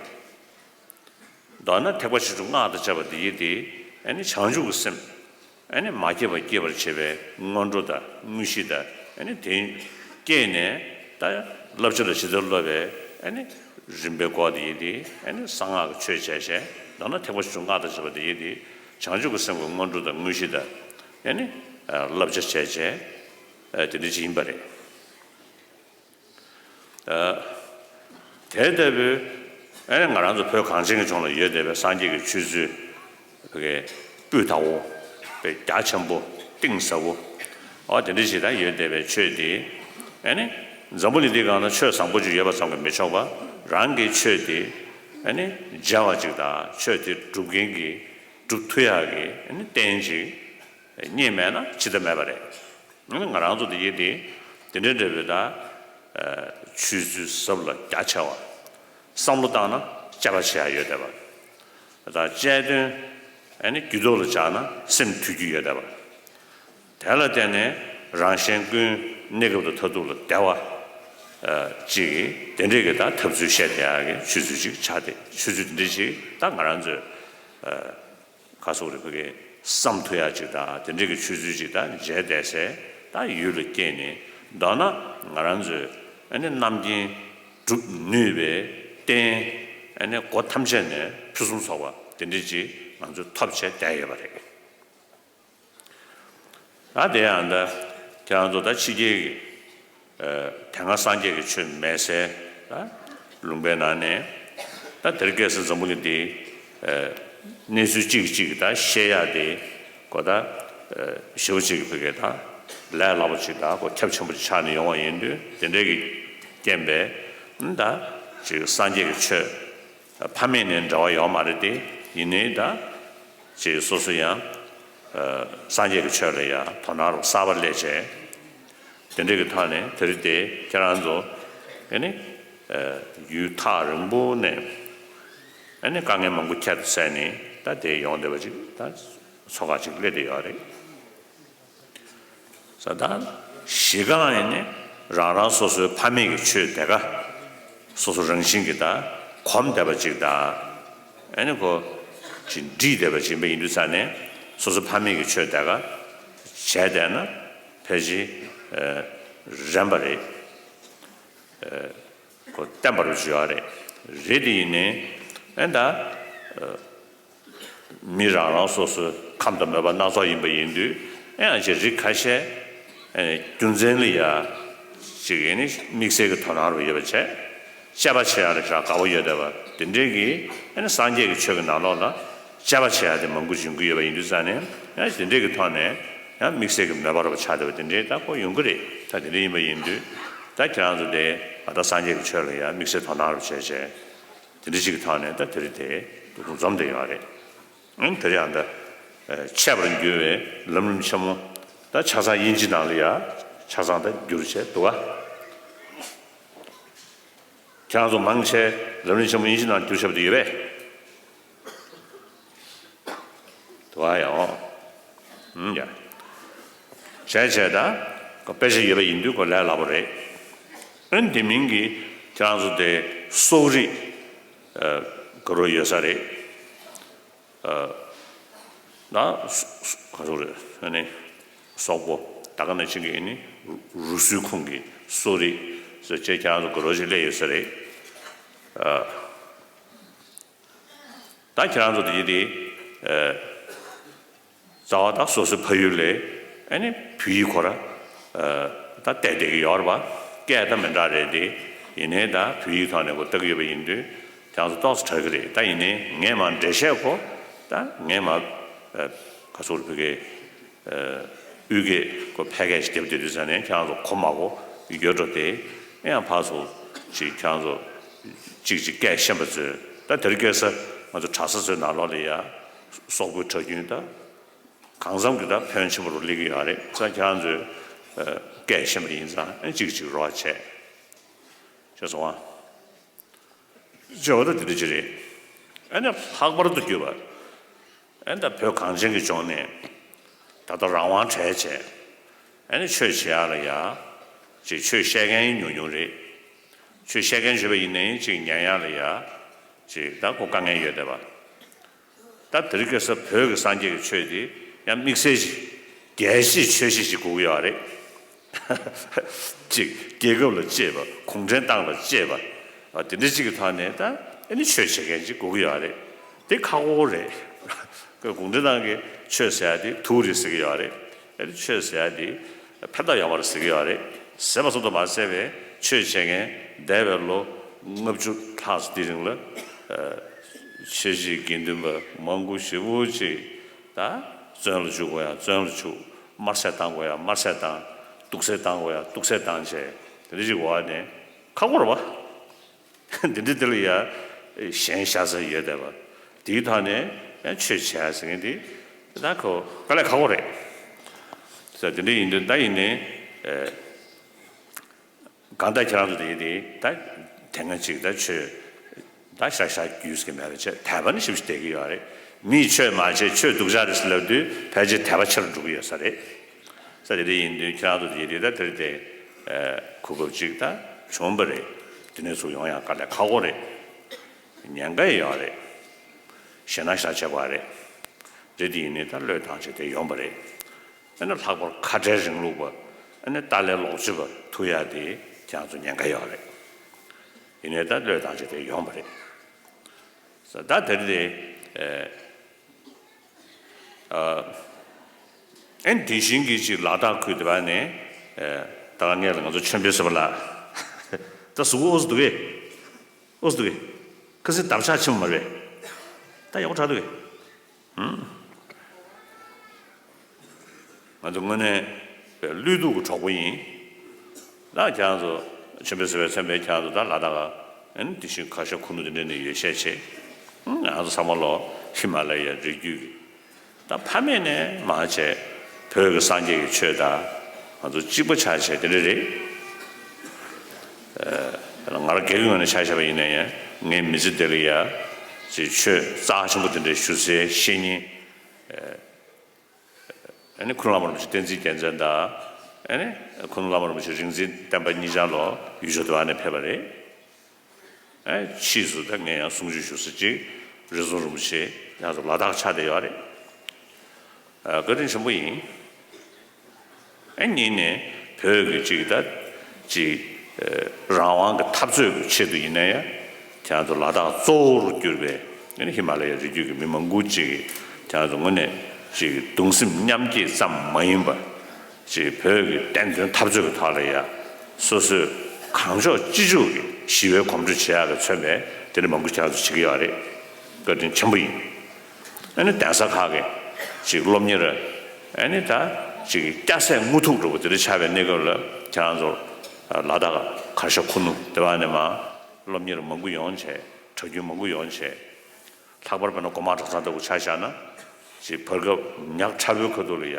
མདོར་ན་ཐེག་པ་ཆེ་ཆུང་སྔགས་དང་བཅས་པ་དེ་ཡི་དེ་ཨ་ནི་བྱང་ཆུབ་ཀྱི་སེམས་ཨ་ནི་མ་སྐྱེས་པ་སྐྱེད་པར་བྱེད་པའི་སྔོན་འགྲོ་དང་དངོས་གཞི་དང་ཨ་ནི་དེ་སྐྱེས་ནས་ད་བསླབ་བྱ་ལ་ཇི་ལྟར་སློབ་པའི་ཨ་ནི་རིམ་པའི་སྐོར་དེ་ཡི་དེ་ཨ་ནི་གསང་སྔགས་ཀྱི་ཆོས་བྱས་བྱས་མདོར་ན་ཐེག་པ་ཆེ་ཆུང་སྔགས་དང་བཅས་པ་དེ་ཡི་དེ་བྱང་ཆུབ་ཀྱི་སེམས་ཀྱི་སྔོན་འགྲོ་དང་དངོས་གཞི་དང་ཨ་ནི་བསླབ་བྱ་བྱས་བྱས་དེ་འདྲ་ཅིག་ཡིན་པ་རེད། དེ་ལྟ་བུའི་ཨ་ནི་ང་རང་ཚོ་བོད་གངས་ཅན་གྱི་ལྗོངས་ལ་ཡོད་བསྡད་པའི་སངས་རྒྱས་ཀྱི་ཆོས་ཚུལ་བོད་ཀྱི་སྤུས་དག་པོ་དཔེ་རྒྱ་ཆེན་པོ་གཏིང་ཟབ་པོ་ཨོ་དེ་འདྲ་ཞིག་ད་ཡོད་བསྡད་པའི་ཆོས་དེ་ཨ་ནི་འཛམ་བུ་གླིང་འདིའི་སྒང་ན་ཆོས་བཟང་པོ་ཅིག་ཡོད་པ་ཙམ་གྱིས་མི་ཆོག་པ་རང་གི་ཆོས་དེ་ཨ་ནི་མཇལ་བ་ཅིག་དང་ཆོས་དེ་སྒྲུབ་མཁན་གྱི་ སྒྲུབ་ཐུབ་ཡག་གི་རྟེན་ཅིག་རྙེད་མེད་ན་ཇི་ལྟ་མེད་པ་རེད། ང་རང་ཚོ་དེ་ཡིན་དེ་དེ་འདྲའི་འདྲ་བའི་ད་ཆོས་ཚུལ་ཟབ་ལ་རྒྱ་ཆེ་བ། བསམ་བློ་བཏང་ན་དཔྱད་པ་བྱེད་ཡག་ཡོད་བསྡད་པ། ད་དཔྱད་དོན་རྒྱུད་ཐོག་ལ་སྦྱར་ན་སེམས་འདུལ་རྒྱུ་ཡོད་བསྡད་པ། དེ་ལ་བརྟེན་ནས་རང་གཞན་ཀུན་གནས་སྐབས་དང་མཐར་ཐུག་ལ་བདེ་བ་ཅིག་གི་དེ་འདྲའི་གི་ད་ཐབས་ཚུལ་བཤད་བསྡད་ཡག་གི་ཆོས་ཚུལ་ཅིག་ཆགས་ཏེ། ཆོས་ཚུལ་དེ་འདྲའི་ཅིག་ད་ང་རང་ཚོས་ག་སོགས་རེ་ཕ་གི་བསམ་ཐུབ་ཡག་ཅིག་དང་དེ་འདྲའི་གི་ཆོས་ཚུལ་ཅིག་ད་མཇལ་བསྡད་སའི་ད་ཡུལ་ལ་སྐྱེས་ནས། མདོར་ན་ང་རང་ཚོས་ཨ་ནི་རྣམ་མཁྱེན་སྒྲུབ་ནུས་པའི་རྟེན་ཨ་ནི་སྒོ་ཐམས་ཅད་ནས་ཕུན་སུམ་ཚོགས་པ་དེ་འདྲའི་ཅིག་ང་ཚོས་ཐོབ་བྱས་བསྡད་ཡོད་པ་རེད། ད་དེ་ཡང་ད་ཁྱེད་རང་ཚོ་ད་ཕྱི་རྒྱལ་གྱི་དེ་སྔ་སངས་རྒྱས་ཀྱི་ཆོས་མེད་སའི་ད་ལུང་པའི་ནང་ནས་ད་དེར་སྐད་ཟེར་འཛམ་བུ་གླིང་འདི་གནས་ཚུལ་གཅིག་གཅིག་ད་བཤད་ཡག་དེ་གོ་ད་ཞེ་པོ་ཅིག་གི་ཕ་གི་ད་ལས་སླ་པོ་ཅིག་ད་གོ་ཁྱབ་ཆེན་པོ་ཅིག་ཆགས་ནས་ཡོང་བ་ཡིན་དུས། དེ་འདྲའི་གི་རྐྱེན་པས་ད་ཅིག་སངས་རྒྱས་ཀྱི་ཆོས་ཕ་མེས་ནས་འབྲེལ་བ་ཡོད་མ་རེད་དེ། ཡིན་ནའི་ད་ཅེས་སོ་སོ་ཡང་སངས་རྒྱས་ཀྱི་ཆོས་ལ་ཡང་དོ་སྣང་རུ་གསར་པ་སླེབས་བྱས། དེ་འདྲའི་གི་ཐོག་ནས་དེ་རིང་དེ་ཁྱེད་རང་ཚོ་ཨ་ནི་ཡུལ་ཐག་རིང་པོ་ནས་ཨ་ནི་དཀའ་ངལ་མང་པོ་ཁྱད་དུ་བསད་ནས་ད་དེ་ཡོང་བསྡད་པ་ཅིག་ད་ཚོགས་ཁག་ཅིག་སླེབས་བསྡད་ཡོད་རེད། ས་ད་གཞི་རྐང་ཡིན་ནི་རང་རང་སོ་སོའི་ཕ་མེས་ཀྱི་ཆོས་དེ་ག་སོ་སོ་རང་བཞིན་གྱི་ད་གོམས་བསྡད་པ་ཅིག་ད་ཨ་ནི་གོ་ཅིག་འདྲིས་བསྡད་པ་ཅིག་ཡིན་པ་ཡིན་དུས་ས་ནས་སོ་སོ་ཕ་མེས་ཀྱི་ཆོས་དེ་ག་བྱས་བསྡད་ན་ཕལ་ཆེར་རན་པ་རེད། གོ་བརྟན་པར་བརྗོད་ཡ་རེད། རེད་དེ་ཡིན་ནི་ཨ་ད། མི་རང་རང་སོ་སོའི་ཁམས་དང་མོས་པ་སྣ་ཚོགས་ཡིན་པ་ཡིན་དུས། ཨེ་ཡང་ཅིག་རིགས་ཁ་ཤས་ཨེ་རྒྱུ་མཚན་ལ་ཡ་ཅིག་ཨེ་ནི་དམིགས་བསལ་གྱི་དོ་སྣང་རུ་ཡོད་པ་བྱས། དཔྱད་པ་བྱེད་ཡ་ལ་ཞེ་དྲག་དགའ་པོ་ཡོད་བསྡད་པ་དེ་འདྲའི་གི་ཨེ་ནི་སངས་རྒྱས་ཀྱི་ཆོས་ཀྱི་ནང་ལོགས་ལ་དཔྱད་པ་བྱེད་ཡ་དེ་མང་པོ་ཅིག་ཡོང་གི་ཡོད་པ་ཡིན་དུས་ཙང་ནས། ཡང་དེ་འདྲའི་གི་ཐོག་ནས་ཡང་དམིགས་བསལ་གྱི་མོས་པ་རུ་ཆགས་བསྡད་པ་དེ་འདྲའི་ད་ཁོ་ཡོང་གི་རེད། ད་དེ་འདྲ་ཡིན་པ་ཡིན་དུས་ད་ཁྱེད་རང་ཚོ་དེ་ཨ་ད་སངས་རྒྱས་ཀྱི་ཆོས་ལ་ཡ་དམིགས་བསལ་དོ་སྣང་རུ་བྱས་བྱས། དེ་འདྲ་ཞིག་གི་ཐོག་ནས་ད་དེ་རིང་དེ་འདུ་འཛོམས་བསྡད་ཡོད་རེད། ཨང་དེ་རིང་ཡང་ད་འཆད་པར་འགྱུར་བའི་ལམ་རིམ་ཆེན་མོ་ད་ཆ་ཚང་དབྱིན་ཇི་ནང་ལ་ཡ་ཆ་ཚང་ད་བསྒྱུར་བྱས་འདུག་ག་ཁྱེད་རང་ཚོ་མང་ཆེ་ལམ་རིམ་ཆེན་མོ་དབྱིན་ཇི་ནང་བསྒྱུར་བྱས་པ་དེ་ཡོད་པས། དུ་བ་ཡང་ཨང་ཡ། བྱས་བྱས་ད་ཁོ་དཔེ་ཆ་ཡོད་པ་ཡིན་དུས་ཁོ་ལས་སླ་པོ་རེད། ཨན་དེ་མིན་གྱི་ཁྱེད་རང་ཚོ་དེ་སོག་རིགས་ག་རུ་ཡོད་ས་རེད། ད་ག་རུ་རེད་ཨ་ནི་སོག་པོ་ད་ག་ནང་བཞིན་གྱི་ཨ་ནི་རུ་སུའི་ཁོངས་ཀྱི་སོག་རིགས་ཟེར་བྱས་ཁྱེད་རང་ཚོ་ག་རུ་ཞིག་སླེབས་ཡོད་ས་རེད། ད་ཁྱེད་རང་ཚོ་དེ་དེ་རྩ་བ་དང་སོ་སོའི་ཕ་ཡུལ་ལས་ཨ་ནི་བོད་ཡིག་ཁོ་ར་ད་བལྟས་བསྡད་ཀྱི་ཡོད་རེད་པ། སྐད་ད་མི་འདྲ་རེད་དེ། ཡིན་ནའི་ད་བོད་ཡིག་ཐོག་ནས་ཁོ་ལྟ་གི་ཡོད་པ་ཡིན་དུས་ཁྱེད་རང་ཚོ་ཏོག་ཙམ་དྲག་གི་རེད། ད་ཡིན་ནའི་ངས་མར་འགྲེལ་བཤད་ཁོ་ད་ངས་མར་ག་ཚོད་རེད་བོད་སྐད། དབུས་སྐད་ཁོ་ཕལ་སྐད་ཞིག་རྒྱབ་བསྡད་དུས་ཙང་ནས་ཁྱེད་རང་ཚོ་གོ་མ་གོ་ཡོད་འགྲོ་དེ། ཨེ་ཡང་ཕར་ཚུར་ཅིག་ཁྱེད་རང་ཚོ་གཅིག་གཅིག་སྐད་ཤེས་པ་ཚོས་ད་དེ་རིང་ཁ་སང་ང་ཚོ་གྲྭ་ས་ཚོའི་ནང་ལོགས་ལ་ཡ་སོག་པོའི་གྲྭ་རྒྱུན་ད་གང་འཚམ་གྱི་ད་ཕོན་ཆེན་པོ་རུ་སླེབས་ཀྱི་ཡོད་རེད། ཙང་ཁྱེད་རང་ཚོས་སྐད་ཤེས་པ་ཡིན་ཙང་ཨེ་གཅིག་གཅིག་རོགས་བྱས། ཤེས་སོང་ཨ། བརྗོད་པ་ད་དེ་འདྲ་ཅིག་རེད། ཨ་ནི་ལྷག་པར་དུ་གྱུར་པ། ཨ་ནི་ད་བོད་གངས་ཅན་གྱི་ལྗོངས་ནས་ད་ལྟ་རང་དབང་བྲལ་བྱས། ཨ་ནི་ཆོས་བྱེད་ཡག་ལ་ཡ། ཅིག་ཆོས་བཤད་མཁན་ཉུང་ཉུང་རེད། ཆོས་བཤད་མཁན་བྱས་པ་ཡིན་ནའི་ཅིག་ཉན་ཡག་ལ་ཡ། ཅིག་ད་ཁོ་དཀའ་ངལ་ཡོད་བསྡད་པ། ད་དེ་རིང་ཁ་སང་བོད་ཀྱི་སངས་རྒྱས་ཀྱི་ཆོས་དེ་ཡང་དམིགས་བསལ་ཞིག་རྒྱལ་གཅེས་ཆོས་གཅེས་ཞིག་དགོས་ཀྱི་ཡོད་རེད། ཅིག་རྒྱལ་ཁབ་ལ་གཅེས་པ། གུང་ཁྲན་ཏང་ལ་གཅེས་པ། ཨ་དེ་འདྲ་ཅིག་གི་ཐོག་ནས་ད་ཨ་ནི་ཆོས་བྱེད་མཁན་ཅིག་དགོས་ཀྱི་ཡོད་རེད། དེ་ཁག་པོ་རེད། གུང་ཁྲན་ཏང་གི་ཆོས་ཟེར་ཡ་དེ་དུག་རེད་ཟེར་གྱི་ཡོད་རེད། ཨ་ནི་ཆོས་ཟེར་ཡ་དེ་ཕན་ཐོགས་ཡོད་མ་རེད་ཟེར་གྱི་ཡོད་རེད། ཟེར་བ་ཙམ་དུ་མ་ཟད་པའི་ཆོས་བྱེད་མཁན་འདས་པའི་ལོ་ལྔ་བཅུ་ལྷག་ཙམ་དེ་རིང་ལ་ཆོས་བྱེད་དགེ་འདུན་པ་མང་པོ་ཞེ་པོ་ཅིག་ད་བཙོན་ལ་འཇུག་དགོས་ཡ་བཙོན་ལ་འཇུག་དམར་གསོད་བཏང་དགོས་ཡ་དམར་གསོད་བཏང་། སྡུག་བསྔལ་བཏང་དགོས་ཡ་སྡུག་བསྔལ་བཏང་བྱས་དེ་འདྲ་ཅིག་འོག་ནས་ཁག་པོ་རེད་པ། འདི་འདྲ་དེ་ལ་ཡ་ཞེན་ཆགས་ས་ཡོད་བསྡད་པ། དེའི་ཐོག་ནས་ ཨེ་ཆོས་བྱས་ཟེར་མཁན་དེ་ད་ཁོ་དཀའ་ལས་ཁག་པོ་རེད། ས་དེ་འདྲ་ཡིན་དུས་ད་ཡིན་ནའི་ཨེ། གང་ལྟར་ཁྱེད་རང་ཚོ་དེ་དེ་ད་དེ་སྔ་ཅིག་ད་ཆོས་ད་ཤག་ཤག་རྒྱུས་ཀྱི་མེད་པ་བྱས་དད་པ་ནི་ཞིབ་ཞིབ་བསྡད་ཀྱི་ཡོད་རེད། མིས་ཆོས་མ་བྱས་ཆོས་སྡུག་ཅག་རེད་ཟེར་ལབ་དུས་ཕལ་ཆེར་དད་པ་ཆེ་རུ་འགྲོ་གི་ཡོད་ས་རེད། ས་དེ་དེ་ཡིན་དུས་ཁྱེད་རང་ཚོ་དེ་དེ་ད་དེར་དེ་གོ་སྐབས་ཅིག་ད་བྱུང་བ་རེད། དེ་ནས་ཚུར་ཡོང་ཡང་དཀའ་ལས་ཁག་པོ་རེད། ཉེན་ཁ་ཡོད་རེད། ཞེད་སྣང་ཞེ་དྲག་བྱེད་དགོས་རེད། རེད་དེ་ཡིན་ནའི་ད་བློས་བཏང་བྱས་དེ་ཡོང་བ་རེད། ཨ་ནི་ལྷག་པར་ཁ་བྲལ་རིང་ལུགས་པ། ཨ་ནི་ཏཱ་ལའི་ལོག་སྤྱོད་པ་ཐུག་ཡ་དེ་ཁྱེད་ཚོ་ཉེན་ཁ་ཡོད་རེད། ཡིན་ནའི་ད་བློས་བཏང་བྱས་དེ་ཡོང་བ་རེད། ད་དེ་རེད་དེ། ཨ་ནི་དེ་བཞིན་གྱི་ཅིག་ལ་དྭགས་ཁུལ་དེ་བ་ནས་ད་ག་ངས་ལ་ང་ཚོ་ཆོས་འཕེལ་ཟེར་བ་ལ་ད་གཟུགས་པོ་ཨོ་ཙི་འདུག་གས། ཨོ་ཙི་འདུག་གས། ཁ་སང་འདབ་ཆགས་ཆེན་པོ་མ་རེད། ད་ཡག་པོ་དྲག་འདུག་གས། ང་ཚོ་དངོས་གནས་བློས་གཏོང་གི་གྲོགས་པོ་ཡིན། ད་ཁྱེད་རང་ཚོ་ཆེན་པོའི་ཟེར་བའི་མཚན་པའི་ཁྱེད་རང་ཚོ་ད་ལ་དྭགས་ཨ་ནི་དེ་བཞིན་གར་ཞ་ཁུ་ནུ་དེ་འདྲ་ནས་ཡོད་ཤས་ཆེ། ང་ཚོ་ཚང་མ་ལོ་ཧི་མ་ལ་ཡའི་རི་རྒྱུད་ཀྱི་ད་ཕ་མེས་ནས་མར་བྱས་བོད་ཀྱི་སངས་རྒྱས་ཀྱི་ཆོས་དང་ང་ཚོ་གཅིག་པ་ཆགས་བྱས་དེ་འདྲ་རེད། ང་རང་སྒེར་གྱི་ངོས་ནས་ཆ་བཞག་པ་ཡིན་ན་ཡང་ངའི་མི་ཚེ་འདི་ལ་ཡ་ཅིག་ཆོས་རྩ་ཆེན་པོ་དེ་འདྲའི་ཞུ་སའི་བཤེས་གཉེན། ཨ་ནི་ཁུ་ནུ་བླ་མ་རིན་པོ་ཆེ་བསྟན་འཛིན་རྒྱལ་མཚན་དང་། ཨ་ནི་ཁུ་ནུ་བླ་མ་རིན་པོ་ཆེ་རིག་འཛིན་བསྟན་པ་གཉིས་ཆར་ལོ་ཡུལ་ཕྱོགས་དེ་བ་ནས་ཕེབས་པ་རེད། ཨ་ཕྱིས་སུ་ད་ངས་ཡང་གསུང་ཆོས་ཞུ་ས་ཅིག་རི་ཟུར་རིན་པོ་ཆེ་ཡང་སུ་ལ་དྭགས་ཆགས་བསྡད་ཡོད་རེད། ཨ་བཀའ་དྲིན་ཆེན་པོ་ཡིན། ཨ་གཉིས་ནས་བོད་ཀྱི་ཅིག་ད་ཅིག་རང་དབང་གི་འཐབ་རྩོད་ཀྱི་ཆེད་དུ་ཡིན་ན་ཡང་ཁྱེད་ཚོ་ལ་དྭགས་གཙོ་བོར་གྱུར་པའི་ཨ་ནི་ཧི་མ་ལ་ཡའི་རི་རྒྱུད་ཀྱི་མི་མང་པོ་ཅིག་གིས་ཁྱེད་ཚོ་དངོས་གནས་ཅིག་གདུང་སེམས་མཉམ་སྐྱེད་ཙམ་མ་ཡིན་པ་ཅིག་བོད་ཀྱི་བདེན་དོན་འཐབ་རྩོད་ཀྱི་ཐོག་ལ་ཡ་སོ་སོའི་གང་ལྕོགས་ཅི་ལྕོགས་ཀྱི་ཞི་བའི་གོམ་བགྲོད་བྱེད་ཡག་གི་མཚོན་པའི་དེ་འདྲ་མང་པོ་ཁྱེད་ཚོ་བྱེད་ཀྱི་ཡོད་རེད། བཀའ་དྲིན་ཆེན་པོ་ཡིན། ཨ་ནི་གདན་ས་ཁག་གི་ཅིག་སློབ་གཉེར། ཨ་ནི་ད་ཅིག་སྐྱ་སེར་དངུལ་ཐུག་འགྲོ་བ་དེ་འདྲ་ཆགས་པའི་གནས་སྐབས་ལ་ཁྱེད་རང་ཚོ་ལ་དྭགས་གར་ཞ་ཁུ་ནུ་དེ་བ་ནས་མར་སློབ་གཉེར་མང་པོ་ཡོང་བྱས། གྲྭ་རྒྱུན་མང་པོ་ཡོང་བྱས། ལྷག་པར་དཔེར་ན་སྒོ་མང་གྲྭ་ཚང་ལྟ་བུ་ཆ་བཞག་ན་ཅིག་བར་སྐབས་ཉག་ཕྲ་བོའི་ཁ་ཐུག་ལ་ཡ་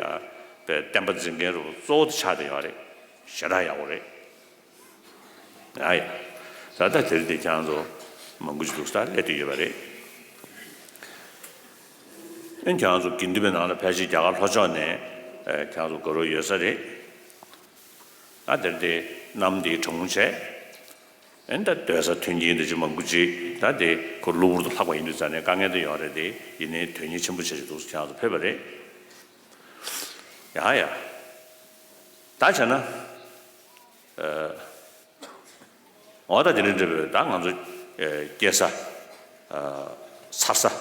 དཔེ་བསྟན་པ་འཛིན་མཁན་རུ་གཙོ་བོ་དེ་ཆགས་བསྡད་ཡོད་རེད། ཞེ་དྲག་ཡག་པོ་རེད། ཨ་ཡ། ད་ལྟ་དེར་དེ་ཁྱེད་རང་ཚོ་མང་པོ་ཅིག་འདུག་ས་སླེབས་བསྡད་ཡོད་པ་རེད། ཨ་ནི་ཁྱེད་རང་ཚོ་དགེ་འདུན་པའི་ནང་ལ་ཕལ་ཆེར་རྒྱ་གར་ལྷོ་ཕྱོགས་ནས་ཨ་ཁྱེད་རང་ཚོ་དགའ་རོགས་ཡོད་ས་རེད། ད་དེར་དེ་གནམ་དེ་གྲང་མོ་བྱས། ཨ་ནི་ད་སྡོད་ས་མཐུན་རྐྱེན་དེ་ཅིག་མང་པོ་ཅིག་ད་དེ་ཁོ་གློ་བུར་དུ་ལྷག་པ་ཡིན་དུས་ཙང་ནས་དཀའ་ངལ་དེ་ཡོད་རེད་དེ། ཡིན་ནའི་དོན་གཉེར་ཆེན་པོ་བྱས་ཅིག་འདུག་ས་ཁྱེད་རང་ཚོ་ཕེབས་པ་རེད། ཡ་ཡ། ད་བྱས་ན། ཨ། འོ་ད་དེ་རིང་འདྲ་བོའི་ད་ང་ཚོ་ཨ་སྐྱེ་ས། ཨ། འཚར་ས།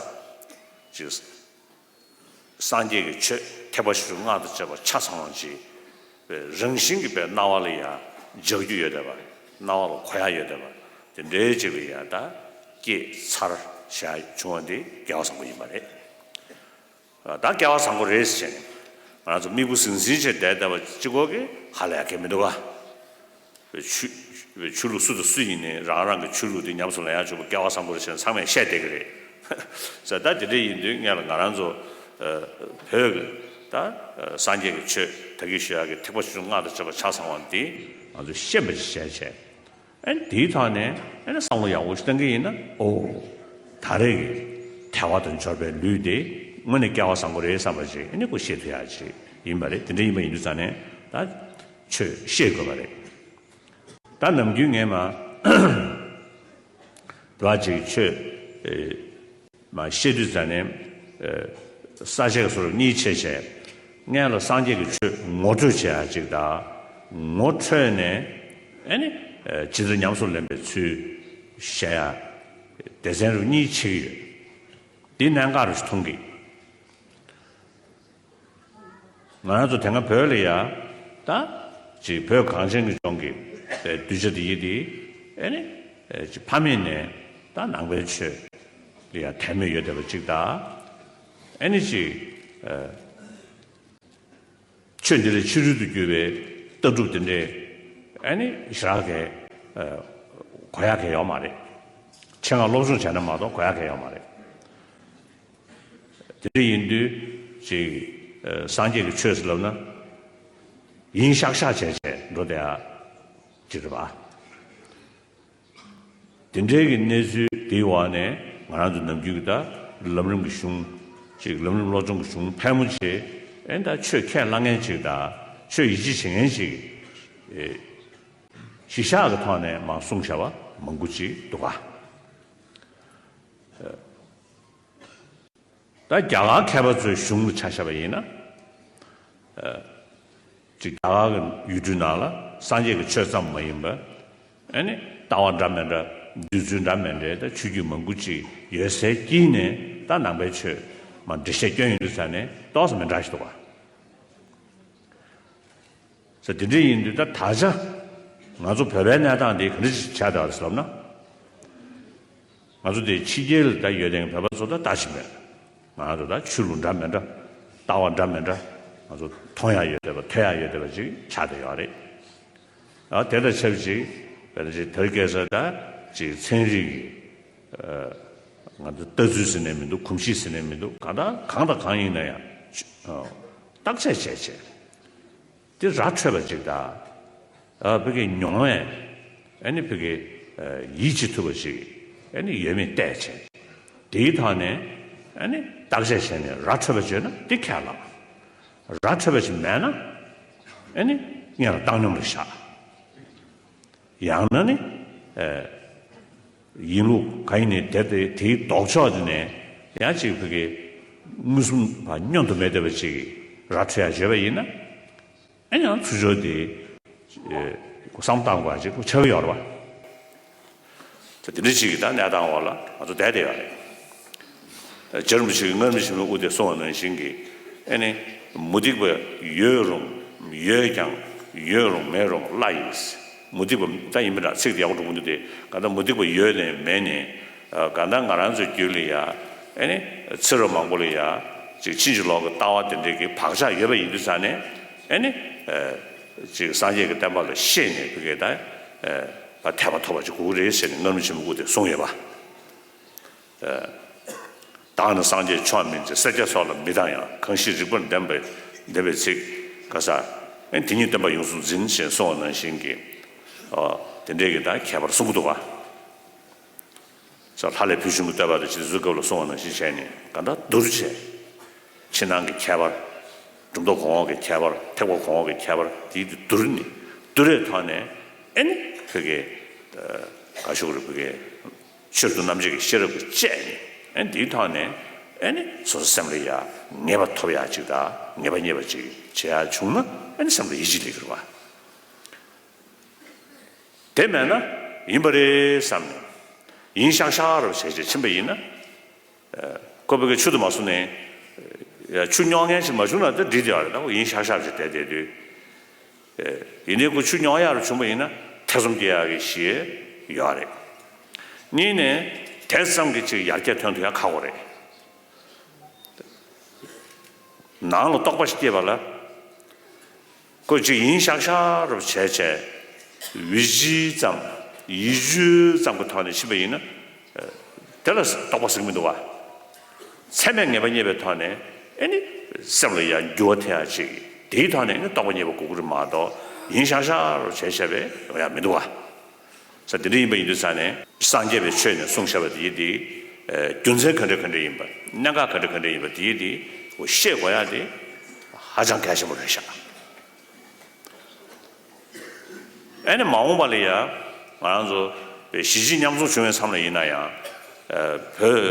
ཅིག་སངས་རྒྱས་ཀྱི་ཆོས་ཐེག་པ་ཆེ་ཆུང་སྔགས་དང་བཅས་པ་ཆ་ཚང་བ་ཅིག་རང་བཞིན་གྱིས་པའི་སྣང་བ་ལ་ཡང་འཇགས་རྒྱུ་ཡོད་བསྡད་པ། སྣང་བ་ལ་གོ་ཡག་ཡོད་བསྡད་པ། དེ་འདྲའི་ཅིག་ལ་ཡང་ད་སྐྱེས་ཚར་བྱས་བྱུང་བ་འདི་སྐལ་བ་བཟང་པོ་ཡིན་པ་རེད། ད་སྐལ་བ་བཟང་པོ་རེད་ཟེར་ནས་ང་རང་ཚོ་མིག་དཔེ་ཟིང་ཟིང་བྱས་བསྡད་བསྡད་པ་གཅིག་པོ་གིས་ཧ་ལས་ཡག་གི་མི་འདུག་ག་ཆོས་ཆོས་ལུགས་སུ་དང་སུ་ཡིན་ནའི་རང་རང་གི་ཆོས་ལུགས་དེ་ཉམས་སུ་ལེན་ཡག་ཆོག་པ་སྐལ་བ་བཟང་པོ་རེད་ཟེར་ནས་ཚང་མས་བཤད་བསྡད་ཀྱི་རེད། ཟེར་ད་དེ་འདྲ་ཡིན་དུས་ངས་ལ་ང་རང་ཚོ་བོད་ཀྱི་ད་སངས་རྒྱས་ཀྱི་ཆོས་ད་གིན་ཞུ་ཡག་གི་ཐེག་པ་ཆེ་ཆུང་སྔགས་དང་བཅས་པ་ཆ་ཚང་བ་འདི་ང་ཚོས་ཤེས་པ་ཅིག་བྱས་བྱས། ཨ་ནི་དེའི་ཐོག་ནས་ཨ་ནི་བསམ་བློ་ཡག་པོ་ཞིག་བཏང་གི་ཡིན་ན། ཨོ། ད་རེས་ཀྱི་དལ་བ་དང་འབྱོར་པའི་ལུས་དེ་དངོས་གནས་སྐལ་བ་བཟང་པོ་རེད་བསམ་པ་ཅིག་ཨ་ནི་ཁོ་ཤེས་ཐུབ་ཡག་ཅིག་ཡིན་པ་རེད། དེ་འདྲ་ཡིན་པ་ཡིན་དུས་ཙང་ནས་ད་ཆོས་ཤེས་དགོས་པ་རེད། ད་ནམ་རྒྱུན་ངས་མ་དེ་བ་ཅིག་ཆོས་ཨེ་མ་བཤད་དུས་ཙང་ནས་ཨེ་ས་བཅད་སོར་གཉིས་ཕྱེ་བྱས། སྔོན་ལ་སངས་རྒྱས་ཀྱི་ཆོས་ངོ་སྤྲོད་བྱེད་ཡག་ཅིག་དང་། ངོ་འཕྲོད་ནས་ཨ་ནི་ཨེ་ཇི་ལྟར་ཉམས་སུ་ལེན་པའི་ཚུལ་བཤད་ཡག་སྡེ་ཚན་རུ་གཉིས་ཕྱེ་གི་ཡོད། འདི་གནད་འགག་རུ་མཐོང་གི། ང་རང་ཚོ་དེ་སྔ་བོད་ལ་ཡ་ད་ཅིག་བོད་གངས་ཅན་གྱི་ལྗོངས་ཀྱི་གདུལ་བྱ་འདི་ཡིན་དེ་ཨ་ནི་ཅིག་ཕ་མེས་ནས་ད་ནང་པའི་ཆོས་ལ་ཡ་དད་མོས་ཡོད་བསྡད་པ་ཅིག་དང་། ཨ་ནི་ཅིག་ཆོས་འདི་ལ་ཕྱི་རོལ་དུ་གྱུར་པའི་ལྟ་གྲུབ་དེ་འདྲས་ཨ་ནི་ཞེ་དྲག་གི་གོ་ཡག་གི་ཡོད་མ་རེད། ཆེད་མངགས་སློབ་སྦྱོང་བྱས་ན་མ་གཏོགས་གོ་ཡག་གི་ཡོད་མ་རེད། དེ་འདྲ་ཡིན་དུས་ཅིག་ཨ་སངས་རྒྱས་ཀྱི་ཆོས་ཟེར་ལབ་ན་ཡིན་ཤག་ཤག་བྱས་བྱས་འགྲོ་བསྡད་ཡ་ཅིག་རེད་པ། དེ་འདྲའི་གི་གནས་ཚུལ་དེའི་འོག་ནས་ང་རང་ཚོ་ནམ་རྒྱུན་གྱི་ད་ལམ་རིམ་གྱི་གཞུང་ཅིག་ལམ་རིམ་བློ་སྦྱོང་གི་གཞུང་ཕལ་མོ་ཆེ་ཨེ་ད་ཆོས་ཁས་བླངས་མཁན་ཅིག་དང་ཆོས་ཡིད་ཆེས་བྱེད་མཁན་ཅིག་ཨེ་གཞི་བཞག་གི་ཐོག་ནས་མར་གསུངས་བཞག་པ་མང་པོ་ཅིག་འདུག་ག། ད་རྒྱ་གར་མཁས་པ་ཚོའི་གཞུང་ལ་ཆ་བཞག་པ་ཡིན་ན། ཅིག་རྒྱ་གར་གྱི་ཡུལ་གྲུའི་ནང་ལ་སངས་རྒྱས་ཀྱི་ཆོས་ཙམ་མ་ཡིན་པར། ཨ་ནི་ལྟ་བ་འདྲ་མི་འདྲ་འདོད་ཚུལ་འདྲ་མི་འདྲའི་ད་ཆོས་བརྒྱུད་མང་པོ་ཅིག་ཡོད་སའི་དཀྱིལ་ནས་ད་ནང་པའི་ཆོས་མར་འགྲེལ་བཤད་སྐྱོན་ཡོང་དུས་ཙ་ནས་ཏོག་ཙམ་མི་འདྲ་ཞིག་འདུག་ག། ས་དེ་འདྲ་ཡིན་དུས་ད་ད་ཆ་ང་ཚོ་བོད་པའི་གནས་སྟངས་འདི་ག་འདྲ་ཞིག་ཆགས་བསྡད་པ་རེད་ཟེར་ལབ་ན། ང་ཚོ་དེ་ཕྱི་རྒྱལ་ལ་ད་ཡོད་དེ་བོད་པ་ཚོ་ད་ལྟ་བཞིན་མེད། ང་ཚོ་ད་ཆོས་ལུགས་འདྲ་མི་འདྲ་ལྟ་བ་འདྲ་མི་འདྲ་ང་ཚོ་མཐོང་ཡ་ཡོད་བསྡད་པ་ཐོས་ཡ་ཡོད་བསྡད་པ་ཅིག་ཆགས་བསྡད་ཡོད་རེད། ཨ་དེ་དང་ཆབས་ཅིག་བོད་ཅིག་དར་སྐྱེས་ས་ད་ཅིག་ཚན་རིག་གི་ང་ཚོ་ལྟ་ཚུལ་ཟེར་ནས་མི་འདུག་གོམས་གཤིས་ཟེར་ནས་མི་འདུག་གང་ལྟར་གང་དང་གང་ཡིན་ན་ཡང་བརྟག་དཔྱད་བྱས་བྱས། དེ་ར་འཕྲོད་པ་ཅིག་དང་། ཨ་ཕ་གི་མྱོང་བས་ཨ་ནི་ཕ་གི་ཡིད་ཆེས་ཐུབ་པ་ཅིག་ཨ་ནི་ཡོད་མེད་བལྟས་བྱས། དེའི་ཐོག་ནས་ཨ་ནི་བརྟག་དཔྱད་བྱས་ནས་ར་འཕྲོད་པ་བྱས་ན་དེ་ཁས་བླངས། ར་འཕྲོད་པ་ཅིག་མེད་ན་ཨ་ནི་སྔོན་ལ་བཏང་སྙོམས་ལ་བཞག་ཡང་ན་ནི། ཨེ། ཡིན་ལུགས་གང་ཡིན་ནའི་དེ་དེ་དེའི་ལྡོག་ཕྱོགས་དེ་ནས་ཡང་ཅིག་ཕ་གི་མངོན་སུམ་བ་བསྙོན་དུ་མེད་བསྡད་པ་ཅིག་ར་འཕྲོད་ཡ་བྱས་པ་ཡིན་ན། ཨེ་ཡང་ཚུར་ཕྱོགས་དེ་ཨེ་བསམ་བཏང་དགོས་ཅིག་ཆགས་ཀྱི་ཡོད་རེད་པ། ད་དེ་འདྲ་ཅིག་གི་ད་གནས་སྟངས་འོག་ལ་ང་ཚོ་བསྡད་བསྡད་ཡོད་རེད། རྗེ་རིན་པོ་ཆེ་གིས་སྔར་མེད་ཕྱི་མའི་དབུ་དེ་གསུངས་པ་ནང་བཞིན་གྱི་ཨེ་ནི་མུ་སྟེགས་པ་ཡོད་རུང་ཡོད་ཀྱང་ཡོད་རུང་མེད་རུང་བླ་ཡིན། མུ་སྟེགས་པ་ད་ཡིན་པ་འདྲ་ཚིག་དེ་ཡག་པོ་འགྲོ་གི་འདུག་སྟེ་གང་ལྟར་མུ་སྟེགས་པ་ཡོད་ནས་མེད་ནས་གང་ལྟར་ང་རང་ཚོའི་རྒྱུད་ལ་ཡ་ཨེ་ནི་ཚེ་རབས་མང་པོ་ལ་ཡ་ཅིག་ཕྱིན་ཅི་ལོག་གི་ལྟ་བ་དེ་འདྲའི་གི་བག་ཆགས་ཡོད་པ་ཡིན་དུས་ཙང་ནས་ཨེ་ནི་ཅིག་སངས་རྒྱས་ཀྱི་བསྟན་པ་ལ་ཤེས་ནས་བུ་གས་ད་ཐེག་པ་ཐོབ་པ་ཅིག་དགོས་ཀྱི་རེད་ཟེར་ནས་སྔར་མེད་ཕྱི་མའི་དབུ་དེ་གསུངས་ཡོད་པ། བདག་ནི་སངས་རྒྱས་མཆོག་མིན་ཏེ། སེར་སྐྱ་སོགས་ལ་མི་སྡང་ཡང་། གང་ཞིག་རིགས་པར་ལྡན་པའི་ལྡན་པའི་ཚིག་ག་ས་ཨེ་དེ་ཉིད་སྟོན་པ་ཡོངས་སུ་འཛིན་ཞེས་གསུངས་པ་ནང་བཞིན་གྱི་ཨོ་དེ་འདྲའི་གི་ད་ཁྱད་པར་གསུང་གི་འདུག་ག། ས་ལྷ་ལས་བུ་ཆུང་གི་བསྟོད་པ་དང་ཇི་ལྟར་གཟུགས་སྐབས་ལ་གསུངས་པ་ནང་བཞིན་བྱས་ནས་ག་ད་བསྡུར་བྱས། ཕྱི་ནང་གི་ཁྱད་པར། གྲུབ་མཐའ་གོང་འོག་གི་ཁྱད་པར། ཐེག་པ་གོང་འོག་གི་ཁྱད་པར་དེ་བསྡུར་ནས་བསྡུར་བའི་ཐོག་ནས་ཨེ་ནི་བུ་གས་ག་ཤོག་རེ་བུ་གས། ཆོས་སུ་རྣམ་འབྱེད་ཀྱི་ཤེས་རབ་ཀྱིས་དཔྱད་ནས་ཨེ་འདིའི་ཐོག་ནས་ཨེ་ནི་སོ་སོའི་སེམས་ལ་ཡ་ངེས་པ་ཐོབ་ཡག་ཅིག་དང་ངེས་པ་རྙེད་པ་ཅིག་བྱེད་ཡག་བྱུང་ན་ཨེ་ནི་སེམས་ལ་ཡིད་ཆེས་སླེབས་ཀྱི་རེད་བ། དེ་མེད་ན་ཡིན་པ་རེད་བསམ་ནས་ཡིན་ཤག་ཤག་རུ་བྱས་བྱས་ཕྱིན་པ་ཡིན་ན། ཁོ་པའི་ཆུ་དུ་མ་སོང་ནས་ཆུ་རྙོག་མཁན་ཞིག་མ་བྱུང་ན་དེ་འགྲིག་བསྡད་ཡོད་རེད། ད་ཁོ་ཡིན་ཤག་ཤག་ཅིག་བསྡད་བསྡད་དུས། ཡིན་ནའི་ཁོ་ཆུ་རྙོག་ཡག་རུ་བྱུང་བ་ཡིན་ན་ཐེ་ཚོམ་སྐྱེ་ཡག་གི་གཞི་ཡོད་རེད། གཉིས་ནས་དེ་ཙམ་གྱི་ཅིག་ཡར་རྒྱས་ཐོན་ཐུབ་ཡག་ཁག་པོ་རེད། ནང་ལ་རྟོག་པ་ཞིག་སྐྱེས་པ་ལ། ཁོ་ཅིག་ཡིན་ཤག་ཤག་རུ་བྱས་བྱས། ཡིད་ཆེས་ཙམ། ཡིད་དཔྱོད་ཙམ་གྱི་ཐོག་ནས་ཕྱིན་པ་ཡིན་ན། དེ་ལ་རྟོག་པ་ཟེར་གྱི་མི་འདུག་བ། ཚད་མས་ངེས་པ་རྙེད་པའི་ཐོག་ནས་ཨེ་ནི་སེམས་ལ་ཡང་འགྱུར་བ་ཐེབས་ཡག་ཅིག་དེའི་ཐོག་ནས་ཨེ་ནི་རྟོགས་པ་རྙེད་པ་དགོས་ཀྱི་རེད་མ་གཏོགས་ཡིན་ཤག་ཤག་རུ་བྱས་བྱས་པས་ཡོང་ཡག་མི་འདུག་བ། ས་དེ་འདྲ་ཡིན་པ་ཡིན་དུས་ཙང་ནས་སངས་རྒྱས་པའི་ཆོས་ནས་གསུངས་བཞག་པ་དེ་ཡིན་དེ། རྒྱུ་མཚན་ག་འདྲ་ག་འདྲ་ཡིན་པ། གནད་འགག་ག་འདྲ་ག་འདྲ་ཡིན་པ་དེ་ཡིན་དེ། ཤེས་དགོས་ཡག་དེ་ཧ་ཅང་གལ་ཆེན་པོ་རེད་ཤག་ཨེ་ནི་མ་འོངས་པ་ལ་ཡ་ང་རང་ཚོ་གཞིས་བྱེས་མཉམ་འཛོམས་བྱུང་བའི་མཚམས་ལ་ཡིན་ན་ཡང་། བོད་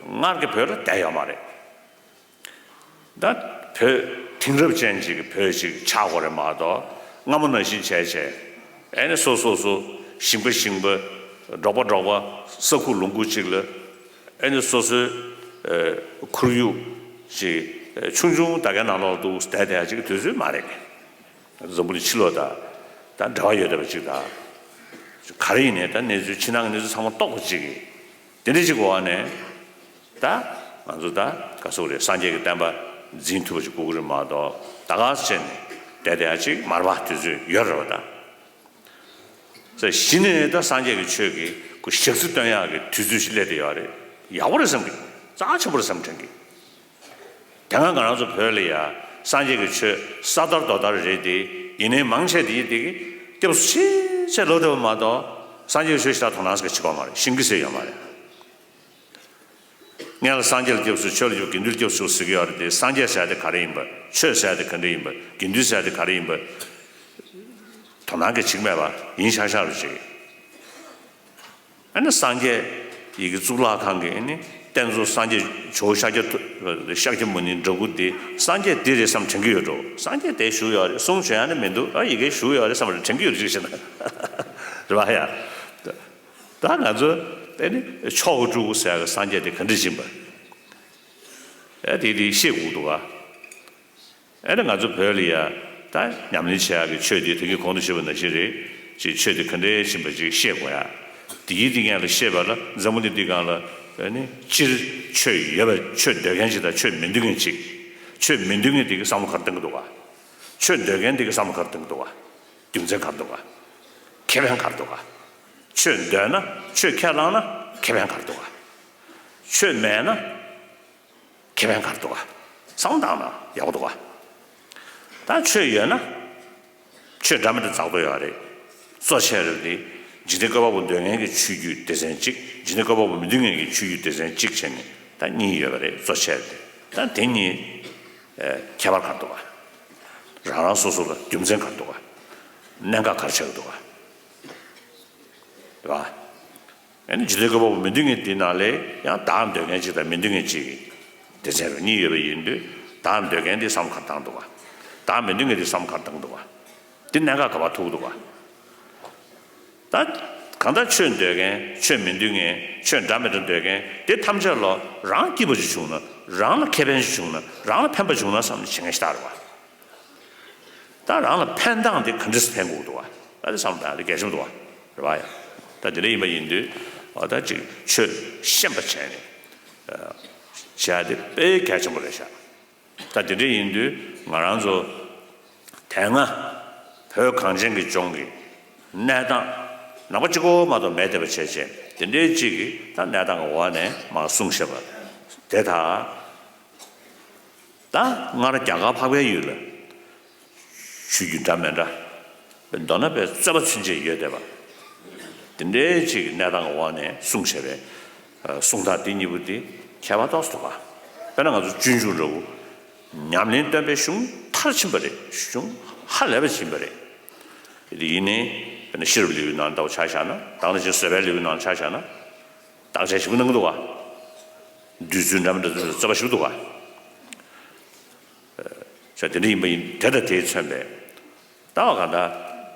སྔར་གྱི་བོད་ལ་བསྡད་ཡོད་མ་རེད། ད་བོད་དེང་རབས་ཅན་ཅིག་གི་བོད་ཅིག་ཆགས་དགོས་རེད་མ་གཏོགས་སྔ་མོ་ནང་བཞིན་བྱས་བྱས་ཨེ་ནི་སོ་སོ་སོ་ཞིང་པ་ཞིང་པ་འབྲོག་པ་འབྲོག་པ་ས་ཁུག་ལུང་ཁུག་ཅིག་ལ་ཨེ་ནི་སོ་སོའི་ཁོར་ཡུག་ཅིག་ཆུང་ཆུང་ད་གའི་ནང་ལོགས་འདུག་བསྡད་བསྡད་ཡ་ཅིག་གི་དུས་ཚོད་མ་རེད། འཛམ་བུ་གླིང་ཕྱི་ལོགས་དང་ད་འབྲེལ་བ་ཡོད་བསྡད་པ་ཅིག་དང་། ག་རེ་ཡིན་ནའི་ད་གནས་ཚུལ་ཕྱི་ནང་གི་གནས་ཚུལ་ཚང་མ་རྟོགས་པ་ཅིག་གིས་དེ་འདྲ་ཅིག་གི་འོག་ནས་ད་ང་ཚོ་ད་ག་ཟེར་དགོས་རེད། སངས་རྒྱས་ཀྱི་བསྟན་པ་འཛིན་ཐུབ་པ་ཅིག་དགོས་ཀྱི་རེད་མ་གཏོགས་ད་ག་སེ་བྱས་ནས་བསྡད་བསྡད་ཡ་ཅིག་མ་རེད་པ། དུས་ཚོད་ཡོད་རེད་པ་ད། ས་གཞི་ནས་ད་སངས་རྒྱས་ཀྱི་ཆོས་ཀྱི་ཁོ་ཞག་རྩི་སྟོན་ཡག་གི་དུས་ཚོད་ཞིག་སླེབས་བསྡད་ཡོད་རེད། ཡག་པོ་རེད་བསམ་གི། རྩ་ཆེན་པོ་རེད་བསམ་དྲན་གི། དེ་སྔ་ང་རང་ཚོ་བོད་ལ་ཡ་སངས་རྒྱས་ཀྱི་ཆོས་ས་དར་རྡོ་དར་རེད་དེ། ཡིན་ནའི་མང་ཆེ་དེ་དེ་གི་སྐྱབས་སུ་ཆེས་ཆེ་ལོ་དེ་བ་མ་གཏོགས་སངས་རྒྱས་ཀྱི་ཆོས་ཤ་སྟག་དོ་སྣང་ཟེར་གྱི་བྱེད་ཀྱི་ཡོད་མ་རེད། ཤེས་ཀྱི་ཟེར་ཡོད་མ་རེད། སྔོན་ལ་སངས་རྒྱས་ལ་སྐྱབས་སུ་མཆི། ཆོས་ལ་སྐྱབས། དགེ་འདུན་ལ་སྐྱབས་སུ་མཆི་ཟེར་གྱི་ཡོད་རེད་དེ། སངས་རྒྱས་ཟེར་ཡ་དེ་ག་རེ་ཡིན་པ། ཆོས་ཟེར་ཡ་དེ་ག་འདྲ་ཡིན་པ། དགེ་འདུན་ཟེར་ཡ་དེ་ག་རེ་ཡིན་པ། དོ་སྣང་གི་བྱེད་ཀྱི་མེད་པ་ཡིན་ཤག་ཤག་རེད་ཅིག་ཨ་ནི་སངས་རྒྱས་ཡི་གེ་གཙུག་ལག་ཁང་གི་ཨ་ནི་རྟེན་གཙོ་སངས་རྒྱས་ཇོ་བོ་ཤཱཀྱ་ཐུ་ཤཱཀྱ་མུ་ནེ་འདྲ་པོ་དེ་སངས་རྒྱས་འདི་རེད་བསམ་དྲན་གྱི་ཡོད་འགྲོ། སངས་རྒྱས་དེ་བཞུགས་ཡོད་རེད། གསུང་བྱོན་ཡ་ནི་མི་འདུག་ཨ་ཡི་གེ་བཞུགས་ཡོད་རེད་བསམ་རེད་དྲན་གྱི་ཡོད་ཅིག་བྱས་ན། རེད་པ་ཡ། ད་ང་ཚོ་ཨ་ནི་མཆོག་གི་སྤྲུལ་སྐུ་ཟེར་ཡ་གི་སངས་རྒྱས་དེ་ག་འདྲ་ཡིན་པ། ཨ་དེ་དེ་ཤེས་དགོས་འདུག་ག་ཨ་ནི་ང་ཚོ་བོད་ལ་ཡ་ད་ཉམས་ལེན་བྱེད་ཡག་གི་ཆོས་དེ་ད་གིན་གོང་དུ་ཞུས་པ་ནང་བཞིན་རེད། ཅིག་ཆོས་དེ་ག་འདྲས་ཕྱིན་པ་ཅིག་ཤེས་དགོས་ཡ། དེ་གི་དེ་ངན་ལ་ཤེས་པ་ལ་འཛམ་བུ་གླིང་འདི་སྒང་ལ་ཨ་ནི་སྤྱིར་ཆོས་ཡོད་པ་ཆོས་འདོད་མཁན་ཅིག་དང་ཆོས་མི་འདོད་མཁན་ཅིག་ཆོས་མི་འདོད་མཁན་དེ་གི་བསམ་བློ་ག་རེ་གཏོང་གི་འདུག་ག་ཆོས་འདོད་མཁན་དེ་གི་བསམ་བློ་ག་རེ་གཏོང་གི་འདུག་ག་རྒྱུ་མཚན་ག་རེ་འདུག་ག་ཁེ་ཕན་ག་རེ་འདུག་ག་ཆོས་འདོད་ན་ཆོས་ཁས་བླངས་ན་ཁེ་ཕན་ག་རེ་འདུག་ག་ཆོས་མེད་ན། ཁེ་ཕན་ག་རེ་འདུག་ག་བསམ་བློ་བཏང་ན་ཡག་པོ་འདུག་ག་ད་ཆོས་ཡོད་ན། ཆོས་འདྲ་མི་འདྲ་འཛག་འདུག་ཡོད་རེད། གཙོ་ཆེ་རེད་དེ། འཇིག་རྟེན་བཀོད་པ་པོ་འདོད་མཁན་གྱི་ཆོས་བརྒྱུད་སྡེ་ཚན་གཅིག་འཇིག་རྟེན་བཀོད་པ་པོ་མི་འདོད་མཁན་གྱི་ཆོས་བརྒྱུད་སྡེ་ཚན་གཅིག་བྱས་ནས་ད་གཉིས་ཡོད་པ་རེད། གཙོ་ཆེ་རེད་དེ། ད་དེ་གཉིས་ཨེ་ཁྱད་པར་ག་རེ་འདུག་ག་རང་རང་སོ་སོ་ལ་རྒྱུ་མཚན་ག་རེ་འདུག་ག་གནད་འགག་ག་རེ་ཆགས་ཀྱི་འདུག་ག་རེད་པ། ཨ་ནི་འཇིག་རྟེན་བཀོད་པ་པོ་མི་འདོད་མཁན་དེ་ནང་ལས་ཡང་བདག་འདོད་མཁན་གཅིག་དང་མི་འདོད་མཁན་གཅིག་གི་སྡེ་ཚན་རུ་གཉིས་ཡོད་པ་ཡིན་དུས། བདག་འདོད་མཁན་དེ་བསམ་བློ་ག་རེ་བཏང་འདུག་ག་བདག་མི་འདོད་མཁན་དེ་བསམ་བློ་ག་རེ་བཏང་འདུག་ག་འདི་གནད་འགག་ག་པར་ཐུག་འདུག་ག་ད་གང་ལྟར་ཆོས་འདོད་མཁན། ཆོས་མི་འདོད་མཁན། ཆོས་འདྲ་མི་འདྲ་འདོད་མཁན་དེ་ཐམས་ཅད་ལ་རང་སྐྱིད་པོ་ཞིག་བྱུང་ན། རང་ལ་ཁེ་ཕན་ཞིག་བྱུང་ན། རང་ལ་ཕན་པ་བྱུང་ན་བསམ་ནས་བྱེད་མཁན་ཞིག་རེད་པ། ད་རང་ལ་ཕན་སྟངས་དེ་ག་འདྲས་སེ་ཕན་དགོས་འདུག་བ། ད་དེ་བསམ་སྟངས་དེ་གལ་ཆེན་པོ་འདུག་བ། རེད་བ་ཡ། ད་དེ་འདྲ་ཡིན་པ་ཡིན་དུས། འོ་ད་ཅིག་ཆོས་ཤེས་པ་བྱས་ནས་བྱས་དེ་དཔེ་གལ་ཆེན་པོ་རེད་ཤག་ད་དེ་འདྲ་ཡིན་དུས་ང་རང་ཚོ་དེ་སྔ་བོད་གངས་ཅན་གྱི་ལྗོངས་ཀྱི་གནས་སྟངས་ནང་པ་གཅིག་པོ་མ་གཏོགས་མེད་བསྡད་པ་བྱས་བྱས་དེ་འདྲའི་ཅིག་གི་ད་གནས་སྟངས་ཀྱི་འོག་ནས་མར་གསུངས་བཞག་པ་དེ་དག་ད་སྔར་རྒྱ་གར་འཕགས་པའི་ཡུལ་ལ་ཆོས་བརྒྱུད་འདྲ་མི་འདྲ། མདོར་ན་པའི་རྩོད་པ་ཚུན་ཆད་ཡོད་བསྡད་པ། དེ་འདྲའི་ཅིག་གནས་སྟངས་འོག་ནས་གསུངས་བྱས་པའི་གསུང་སྟངས་འདི་གཉིས་པོ་འདི་ཁྱད་པར་ཏོག་ཙམ་འདུག་ག་དཔེར་ན་ང་ཚོ་སྤྱོད་འཇུག་འདྲ་བོ། ཉམས་ལེན་སྟོན་པའི་གཞུང་མཐར་ཕྱིན་པ་རེད། གཞུང་ཧ་ལས་པ་ཕྱིན་པ་རེད། དེ་ཡིན་ནའི་དཔེར་ན་ཤེས་རབ་ལེའུའི་ནང་ལྟ་བུ་ཆ་བཞག་ན། ད་ག་ནང་བཞིན་བཟོད་པའི་ལེའུའི་ནང་ཆ་བཞག་ན། བརྟག་དཔྱད་ཞིབ་པོ་གནང་གི་འདུག་ག་བསྡུས་ཚུལ་འདྲ་མི་འདྲ་ཚུལ་རྩོད་པ་ཞིབ་པོ་འདུག་ག་བྱས་དེ་འདྲ་ཡིན་པ་ཡིན། དེ་དང་དེས་མཚོན་པའི་ལྟ་བ་གང་ལྟར།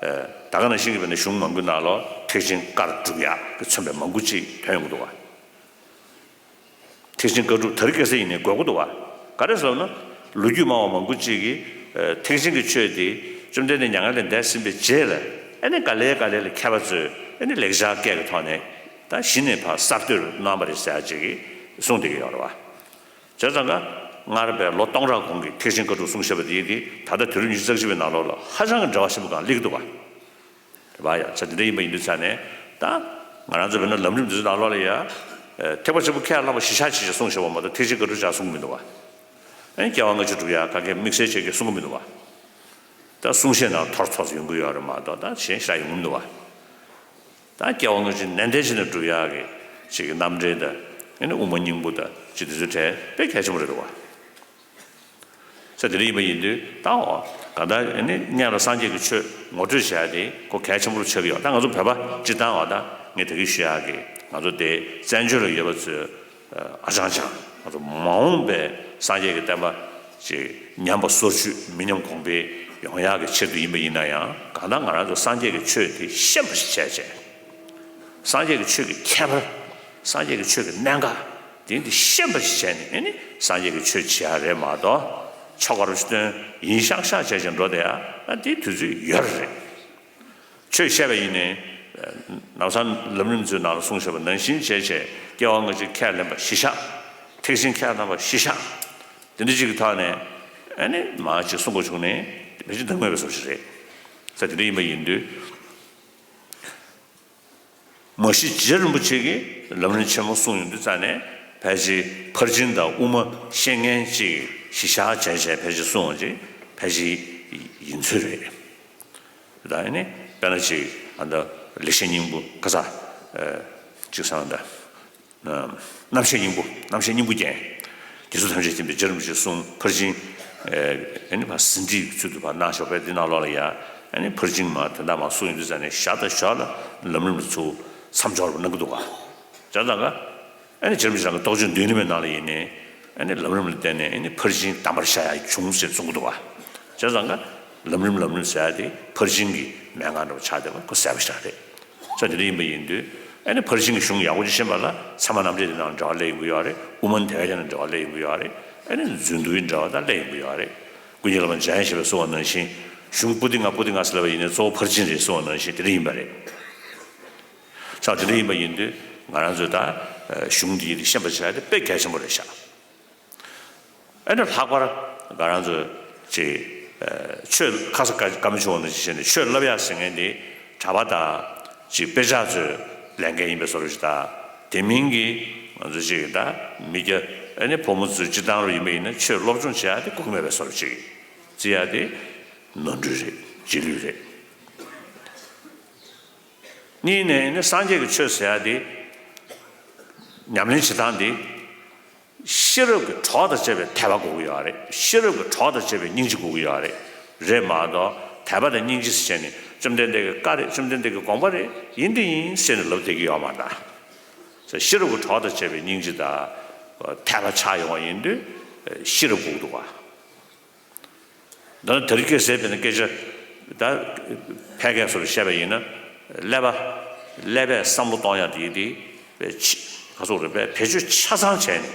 ད་ག་ནང་བཞིན་གྱི་བྱས་ན་གཞུང་མང་པོའི་ནང་ལོགས་ཐེག་ཆེན་བཀར་སྒྲུབ་ཡག་གི་མཚོན་པའི་མང་པོ་ཅིག་ཐོན་ཡོང་གི་འདུག་ག་ཐེག་ཆེན་བཀར་སྒྲུབ་དེ་རིང་ཁ་སང་ཡིན་ནའི་དགོས་མཁོ་འདུག་ག་ག་རེ་ཟེར་ན། ལོ་རྒྱུས་སྨྲ་བ་མང་པོ་ཅིག་གིས་ཐེག་ཆེན་གྱི་ཆོས་དེ་བཅོམ་ལྡན་འདས་མྱ་ངན་ལས་འདས་ཟིན་པའི་རྗེས་ལ་ཨ་ནི་ག་ལེ་ག་ལེ་ལ་མཁས་པ་ཚོས་ཨ་ནི་ལེགས་སྦྱར་སྐད་ཀྱི་ཐོག་ནས་ད་གཞི་ནས་ཕར་གསར་གཏོད་གནང་བ་རེད་ཟེར་ཡག་ཅིག་གིས་གསུངས་བསྡད་ཀྱི་ཡོད་རེད་བ། བྱས་ཙང་ཀ་སྔར་བས་ལོ་སྟོང་ཕྲག་གོང་གི་ཐེག་ཆེན་བཀའ་དྲུག་གསུང་བཤད་པ་དེ་ཡིན་དེ་ད་ལྟ་དུས་རབས་ཉི་ཤུ་རྩ་གཅིག་པའི་ནང་ལོགས་ལ་ཧ་ཅང་གི་འབྲེལ་བ་ཆེན་པོ་གང་སླེབས་ཀྱི་འདུག་བ། རེད་པ་ཡ། ས་དེ་འདྲ་ཡིན་པ་ཡིན་དུས་ཙང་ནས་ད་ང་རང་ཚོ་བོད་ནང་ལམ་རིམ་འདི་ཚོའི་ནང་ལོགས་ལ་ཡ། ཐེག་པ་ཆེན་པོ་ཁས་བླངས་པ་གཞི་བཞག་བྱས་བྱས་གསུང་བཤད་པ་མ་གཏོགས་ཐེག་ཆེན་བཀའ་དྲུག་ཅག་གསུང་གི་མི་འདུག་བ། ཨ་ནི་སྐྱེ་བ་སྔ་ཕྱི་སྒྲུབ་ཡ་ག་གེ་དམིགས་བསལ་བྱས་ཀྱི་གསུང་གི་མི་འདུག་བ། ད་གསུང་བཤད་ནང་ཐོར་ཐོར་ཡོང་གི་ཡོད་རེད་མ་གཏོགས་ད་གཞན་ཞེ་དྲག་ཡོང་གི་མི་འདུག་བ། ད་སྐྱེ་བ་སྔ་ཕྱི་ནན་ཏན་བྱས་ནས་སྒྲུབ་ཡག་གི་ཅིག་གི་རྣམ་འགྲེལ་དང་ཨ་ནི་དབུ་མ་སྙིང་པོ་དང་ཅིག་དེ་ཚོའི་གྲས་དཔེ་གལ་ཆེན་པོ་རེད་འདུག་བ། ས་དེ་འདྲ་ཡིན་པ་ཡིན་དུས་ད་འོ་ག་ད་ཨ་ནི་སྔོན་ལ་སངས་རྒྱས་ཀྱི་ཆོས་ངོ་སྤྲོད་བྱེད་ཡག་དེ་ཁོ་གལ་ཆེན་པོ་ཆགས་ཀྱི་ཡོད། ད་ང་ཚོ་བོད་པ་སྤྱིར་བཏང་བ་ད་ངས་ད་གིན་ཞུ་ཡག་གི་ང་ཚོ་དེ་བཙན་བྱོལ་ལ་ཡོད་པ་ཚོས་ཨ་ཅང་ཅང་ང་ཚོ་མ་འོངས་པའི་སངས་རྒྱས་ཀྱི་བསྟན་པ་ཅིག་ཉམས་པ་སོར་ཆུད་མི་ཉམས་གོང་འཕེལ་ཡོང་ཡག་གི་ཆེད་དུ་ཡིན་པ་ཡིན་ན་ཡང་གང་ལྟར་ང་རང་ཚོ་སངས་རྒྱས་ཀྱི་ཆོས་དེ་ཤེས་པ་ཞིག་བྱས་བྱས། སངས་རྒྱས་ཀྱི་ཆོས་ཀྱི་ཁྱད་པར། སངས་རྒྱས་ཀྱི་ཆོས་ཀྱི་གནད་འགག་དེ་འདི་ཤེས་པ་ཞིག་བྱས་ནས་ཨ་ནི་སངས་རྒྱས་ཀྱི་ཆོས་བྱེད་ཡག་རེད་མ་གཏོགས་ཆོ་ག་རུ་སྟོན་ཡིན་ཤག་ཤག་བྱས་བྱས་འགྲོ་བསྡད་ཡག་ཨ་དེ་དུས་ཚོད་ཡོད་རེད། ཆོས་བཤད་པ་ཡིན་ནའི་ལམ་སང་ལམ་རིམ་ཚོའི་ནང་ལ་གསུངས་བཞག་པ་ནང་བཞིན་བྱས་བྱས་སྐྱེ་བ་སྔ་ཕྱི་ཁས་ལེན་པ་གཞི་བཞག་ཐེག་ཆེན་ཁས་བླངས་པ་གཞི་བཞག་དེ་འདྲ་ཅིག་གི་ཐོག་ནས་ཨ་ནི་མར་ཅིག་གསུང་དགོས་བྱུང་ནས་དེ་ཅིག་འདང་མེད་པའི་བཟོ་ཞིག་རེད། ས་དེ་འདྲ་ཡིན་པ་ཡིན་དུས། མ་གཞི་རྗེ་རིན་པོ་ཆེ་གིས་ལམ་རིམ་ཆེན་མོ་གསུངས་ཡོང་དུས་ཙང་ནས་ ཕལ་ཆེར་ཕར་ཕྱིན་དང་དབུ་མ་ཤེས་མཁན་ཅིག་གཞི་བཞག་བྱས་བྱས་ཕལ་ཆེར་གསུངས་པ་ཅིག་ཕལ་ཆེར་ཡིན་ཚོད་རེད། ད་ཨ་ནི་དཔེར་ན་ཅིག་ཨ་ད་ལེགས་བཤད་སྙིང་པོ་ཁ་ས་ཅིག་སང་ད་རྣམ་བཤད་སྙིང་པོ། རྣམ་བཤད་སྙིང་པོ་རྒྱན། རྒྱལ་སྲས་ཐམས་ཅད་མཁྱེན་པའི་རྗེ་རིན་པོ་ཆེའི་གསུང་ཕར་ཕྱིན་ཨ་ནི་ཕར་ཟིན་བྲིས་ཚུལ་དུ་ཕར་གནང་ཞོག་པའི་འདི་ནང་ལོགས་ལ་ཡ་ཨ་ནི་ཕར་ཕྱིན་མ་དེ་འདྲ་མ་གསུངས་ཡོད་དུས་ཙང་ནས་ཞར་དང་ཞོར་ལ་ལམ་རིམ་ལ་ཚུར་མཚམས་སྦྱོར་བ་གནང་གི་འདུག་ག་བྱས་ཙང་ཀ་ཨ་ནི་རྗེ་རིན་པོ་ཆེ་རང་གི་རྟོགས་བརྗོད་མདུན་ལམ་པའི་ནང་ལ་ཡིན་ནའི་ཨ་ནི་ལམ་རིམ་ལ་བརྟེན་ནས་ཨ་ནི་ཕར་ཕྱིན་དམ་པར་ཤར་ཡ་བྱུང་ཞེས་གསུང་གི་འདུག་ག་བྱས་ཙང་ཀ་ལམ་རིམ་ལམ་རིམ་ཟེར་ཡ་དེ་ཕར་ཕྱིན་གྱི་མན་ངག་འདྲ་བོ་ཆགས་བསྡད་པ་ཁོ་གསལ་པོ་ཞིག་རེད། ས་དེ་འདྲ་ཡིན་པ་ཡིན་དུས་ཨ་ནི་ཕར་ཕྱིན་གྱི་གཞུང་ཡག་པོ་ཅིག་ཤེས་པ་ལ་ཚད་མ་རྣམ་འགྲེལ་དེ་ནང་འབྲེལ་བ་སླེབས་ཡོང་གི་ཡོད་རེད། དབུ་མ་དེ་ག་ཅན་ནང་འབྲེལ་བ་སླེབས་ཡོང་གི་ཡོད་རེད། ཨ་ནི་རྫུན་དུ་ཡི་འབྲེལ་བ་དང་སླེབས་ཡོང་གི་ཡོད་རེད། ཀུན་མཁྱེན་བླ་མ་འཇམ་དབྱངས་བཞད་པས་གསུངས་པ་ནང་བཞིན་གཞུང་པོ་ཏི་ལྔ་པོ་ཏི་ལྔ་ཟེར་ལབ་པ་ཡིན་ནའི་གཙོ་བོ་ཕར་ཕྱིན་རེད་གསུངས་པ་ནང་བཞིན་དེ་འདྲ་ཡིན་པ་རེད། ས་དེ་འདྲ་ཡིན་པ་ཡིན་དུས་ང་རང་ཚོས་ད་གཞུང་འདི་ཡི་དེ་ཤེས་པ་བྱ་ཡ་དེ་དཔེ་གལ་ཆེན་པོ་རེད་ཤག་ཨ་ནི་ལྷག་པར་ང་རང་ཚོ་ཅིག་ཆོས་ཁ་ས་བཀའ་མ་ཆོས་འོང་ན་ཅི་བྱས་ནས་ཆོས་བསླབ་ཡག་ཟེར་མཁན་དེ་གྲྭ་པ་དང་ཅིག་དཔེ་ཆ་ཚོས་ལས་འགན་ཡིན་པའི་བཟོ་འདྲ་ཞིག་དང་དེ་མིན་གྱི་ང་ཚོ་ཅིག་ད་མི་སྐྱ་ཨ་ནི་ཕོ་མོ་ཚོའི་སྤྱིར་བཏང་རུ་ཡིན་པ་ཡིན་ན་ཆོས་སློབ་སྦྱོང་བྱེད་ཡག་དེ་དགོས་ཀྱི་མེད་པའི་བཟོ་འདྲ་ཅིག་བརྩི་ཡག་དེ་ནོར་འཁྲུལ་རེད། རྗེས་ལུས་རེད། གཉིས་ནས་ནི་སངས་རྒྱས་ཀྱི་ཆོས་ཟེར་ཡ་དེ་ཉམས་ལེན་བྱེད་སྟངས་དེ་ཤེས་རབ་ཀྱི་གྲོགས་དང་བཅས་པའི་དད་པ་དགོས་ཀྱི་ཡོད་རེད། ཤེས་རབ་ཀྱི་གྲོགས་དང་བཅས་པའི་སྙིང་རྗེ་དགོས་ཀྱི་ཡོད་རེད། རེད་མ་གཏོགས་དད་པ་དང་སྙིང་རྗེ་ཟེར་བྱས་ནས་བཅོམ་ལྡན་འདས་ཀྱི་བཀའ་རེད། བཅོམ་ལྡན་འདས་ཀྱི་དགོངས་པ་རེད། ཡིན་དེ་ཡིན་ཟེར་ནས་ལབ་བསྡད་ཀྱི་ཡོད་མ་རེད་ད། ཤེས་རབ་ཀྱི་གྲོགས་དང་བཅས་པའི་སྙིང་རྗེ་དང་དད་པ་ཆགས་ཡོང་བ་ཡིན་དུས་ཤེས་རབ་དགོས་ཀྱི་འདུག་བ། འདི་ནི་དེ་རིང་ཁ་སང་དཔེར་ན་སྐད་ཆ་ད་ཕལ་སྐད་སོགས་ལ་བཤད་པ་ཡིན་ན་ཀླད་པ་ཀླད་པས་བསམ་བློ་གཏོང་ཡག་དེ་དེ་ཕལ་ཆེ་ག་ཚོད་རེད་པས་བེད་སྤྱོད་ཆ་ཚང་བྱས་ནས་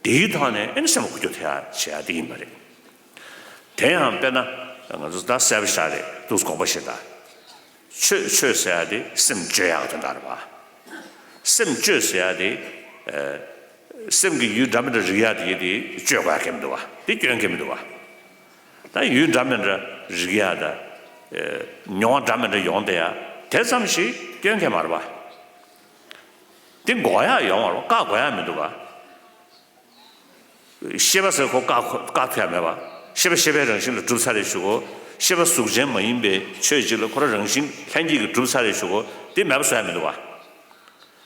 དེའི་ཐོག་ནས་ཨེ་ནི་སེམས་འགུལ་སྐྱོད་ཐེབས་ཡག་བྱེད་ཡག་དེ་ཡིན་པ་རེད། དེ་ཡང་དཔེར་ན་ང་ཚོ་ད་གསལ་པོ་ཤར་རེད་འདུག་དགོངས་པ་བཞེས་ད། ཆོས་ཆོས་ཟེར་ཡག་དེ་སེམས་བཅོས་ཡག་དོན་དག་རེད་པ། སེམས་བཅོས་ཟེར་ཡག་དེ། སེམས་ཀྱི་ཡུལ་འདྲ་མི་འདྲ་རིག་ཡག་དེ་དེ་བཅོས་དགོས་ཡག་གང་ཡང་མི་འདུག་བ། དེ་སྐྱོན་གང་ཡང་མི་འདུག་བ། ད་ཡུལ་འདྲ་མི་འདྲ་རིག་ཡག་དང་། མྱོང་བ་འདྲ་མི་འདྲ་ཡོང་བསྡད་ཡག་དེ་ཙམ་ཞིག་སྐྱོན་གང་ཡང་མ་རེད་བ། དེ་འགོག་ཡག་ཡོང་བ་རེད་བ། བཀག་དགོས་ཡག་མི་འདུག་བ། ཤེས་པ་ཟེར་ཁོ་བཀག་བཀག་ཐུབ་ཡག་མེད་པ། ཤེས་པ་ཤེས་པའི་རང་བཞིན་ལ་གྲུབ་ཚར་རེད་ཞུ་གོ། ཤེས་པ་གཟུགས་ཅན་མ་ཡིན་པའི་ཆོས་གཅིག་ལ་ཁོ་རང་རང་བཞིན་ལྷན་སྐྱེས་ཀྱིས་གྲུབ་ཚར་རེད་ཞུ་གོ། དེ་མེད་པ་བཟོ་ཡག་མི་འདུག་བ།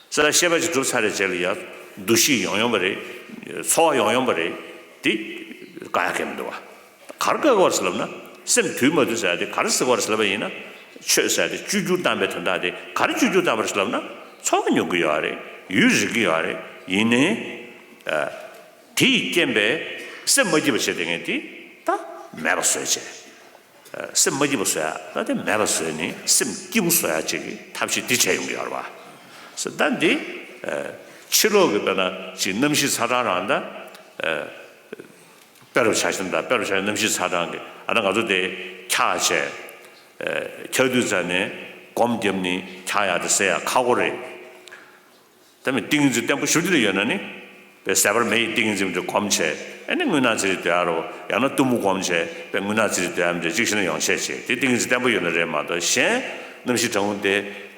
ས་ལ་ཤེས་པ་ཅིག་གྲུབ་ཚར་རེད་བྱས་ལ་ཡ། འདུ་ཤེས་ཡོང་ཡོང་བ་རེད། ཚོར་བ་ཡོང་ཡོང་བ་རེད། དེ་བཀག་ཡག་གང་ཡང་མི་འདུག་བ། ག་རེ་བཀག་དགོས་རེད་ཟེར་ལབ་ན། སེམས་དུལ་མ་དུལ་ཟེར་ཡག་དེ་ག་རེ་ཟེར་དགོས་རེད་ཟེར་ལབ་པ་ཡིན་ན། ཆོས་ཟེར་ཡག་དེ་བཅོས་བསྒྱུར་བཏང་པའི་དོན་དག་དེ་ག་རེ་བཅོས་བསྒྱུར་བཏང་བ་རེད་ཟེར་ལབ་ན། ཚོར་བ་མྱོང་གི་ཡོད་རེད། ཡུལ་རིག་གི་ཡོད་རེད། ཡིན་ནའི། དེ་ཡི་རྐྱེན་པས་སེམས་མ་སྐྱིད་པ་བྱེད་བསྡད་མཁན་དེ་ད་མེད་པ་བཟོས་བྱས། སེམས་མ་སྐྱིད་པ་བཟོ་ཡག་ད་དེ་མེད་པ་བཟོས་ནས་སེམས་སྐྱིད་པོ་བཟོ་ཡག་ཅིག་གི་ཐབས་ཤེས་འདི་བྱས་ཡོང་གི་ཡོད་རེད་བ། ས་ད་འདི། ཕྱི་ལོགས་ཀྱི་དཔེར་ན་ཅིག་གནམ་གཤིས་ཚ་གྲང་རང་ད། དཔེ་རུ་ཆ་བཞག་ན་ད་དཔེ་རུ་ཆ་བཞག་ན་གནམ་གཤིས་ཚ་གྲང་གི་ཨ་ད་ང་ཚོ་དེ་འཁྱག་བྱས། འཁྱག་དུས་ཙ་ནས་སྒོམ་བརྒྱབ་ནས་འཁྱག་ཡག་དེ་སེལ་ཡག་ཁག་པོ་རེད། ད་མི་ཏིང་ངེ་འཛིན་བརྟན་པོ་ཞེ་པོ་ཅིག་ཡོད་ན་ནི། དཔེ་ཟད་པར་མེ་ཡི་ཏིང་ངེ་འཛིན་དེ་སྒོམ་བྱས་ཨ་ནི་རྔུལ་ནག་ཙི་རི་སྡོད་ཡག་རོ་ཡང་ན་གཏུམ་མོ་སྒོམ་བྱས་དཔེ་རྔུལ་ནག་ཙི་རི་སྡོད་ཡག་མི་འདྲ་གཅིག་བྱས་ན་ཡོང་ཤས་བྱས་དེ་ཏིང་ངེ་འཛིན་བརྟན་པོ་ཡོད་ན་རེད་མ་གཏོགས་གཞན་གནམ་གཤིས་གྲང་མོ་དེ་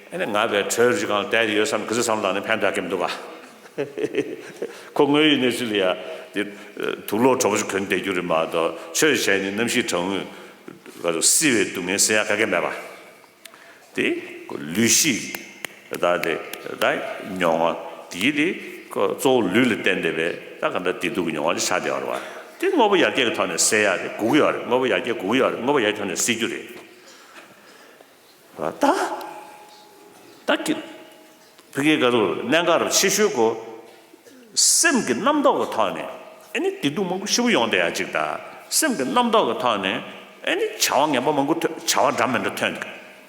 ཨ་ནི་ང་དཔེ་གྲོས་རི་སྒང་བསྡད་དེ་ཡོད་བསམ་ག་ཚོད་བསམ་བློ་བཏང་ནས་ཕན་ཐོགས་ཀྱི་མི་འདུག་ག་ཁོ་དངོས་ཡོད་གནས་ཚུལ་ལ་ཡ་དེ་དུག་ལོག་གྲོགས་པོ་ཞིག་གོན་བསྡད་རྒྱུ་རེད་མ་གཏོགས་ཆོས་བྱས་ནས་གནམ་གཤིས་གྲང་མོས་ག་ཚོད་བསིལ་བའི་སྡུག་བསྔལ་སེལ་ཡག་ག་གེ་མེད་པ། དེ་ལུས་ཤེས་ད་དེ་ད་མྱོང་བ་དེ་དེ་གཙོ་བོ་ལུས་ལ་བརྟེན་བསྡད་པའི་ད་ག་འདྲ་བདེ་སྡུག་གི་མྱོང་བ་ཅིག་ཆགས་བསྡད་ཡོད་རེད་བ། དེ་དངོས་པོ་ཡར་རྒྱས་ཀྱི་ཐོག་ནས་སེལ་ཡག་དེ་དགོས་ཀྱི་ཡོད་རེད། དངོས་པོ་ཡར་རྒྱས་དགོས་ཀྱི་ཡོད་རེད། དངོས་པོ་ཡར་རྒྱས་ཐོག་ནས་སེལ་རྒྱུ་རེད། ད་ད་གི་ཕ་གིའི་ག་རུ་གནད་འགག་རུ་ཆེ་ཤོས་གོ། སེམས་ཀྱི་རྣམ་རྟོག་གི་ཐོག་ནས་ཨ་ནི་བདེ་སྡུག་མང་པོ་ཞེ་པོ་ཡོང་བསྡད་ཡག་ཅིག་དང་། སེམས་ཀྱི་རྣམ་རྟོག་གི་ཐོག་ནས་ཨ་ནི་བྱ་བ་ངན་པ་མང་པོ་ཐོན། བྱ་བ་འདྲ་མི་འདྲ་ཐོན་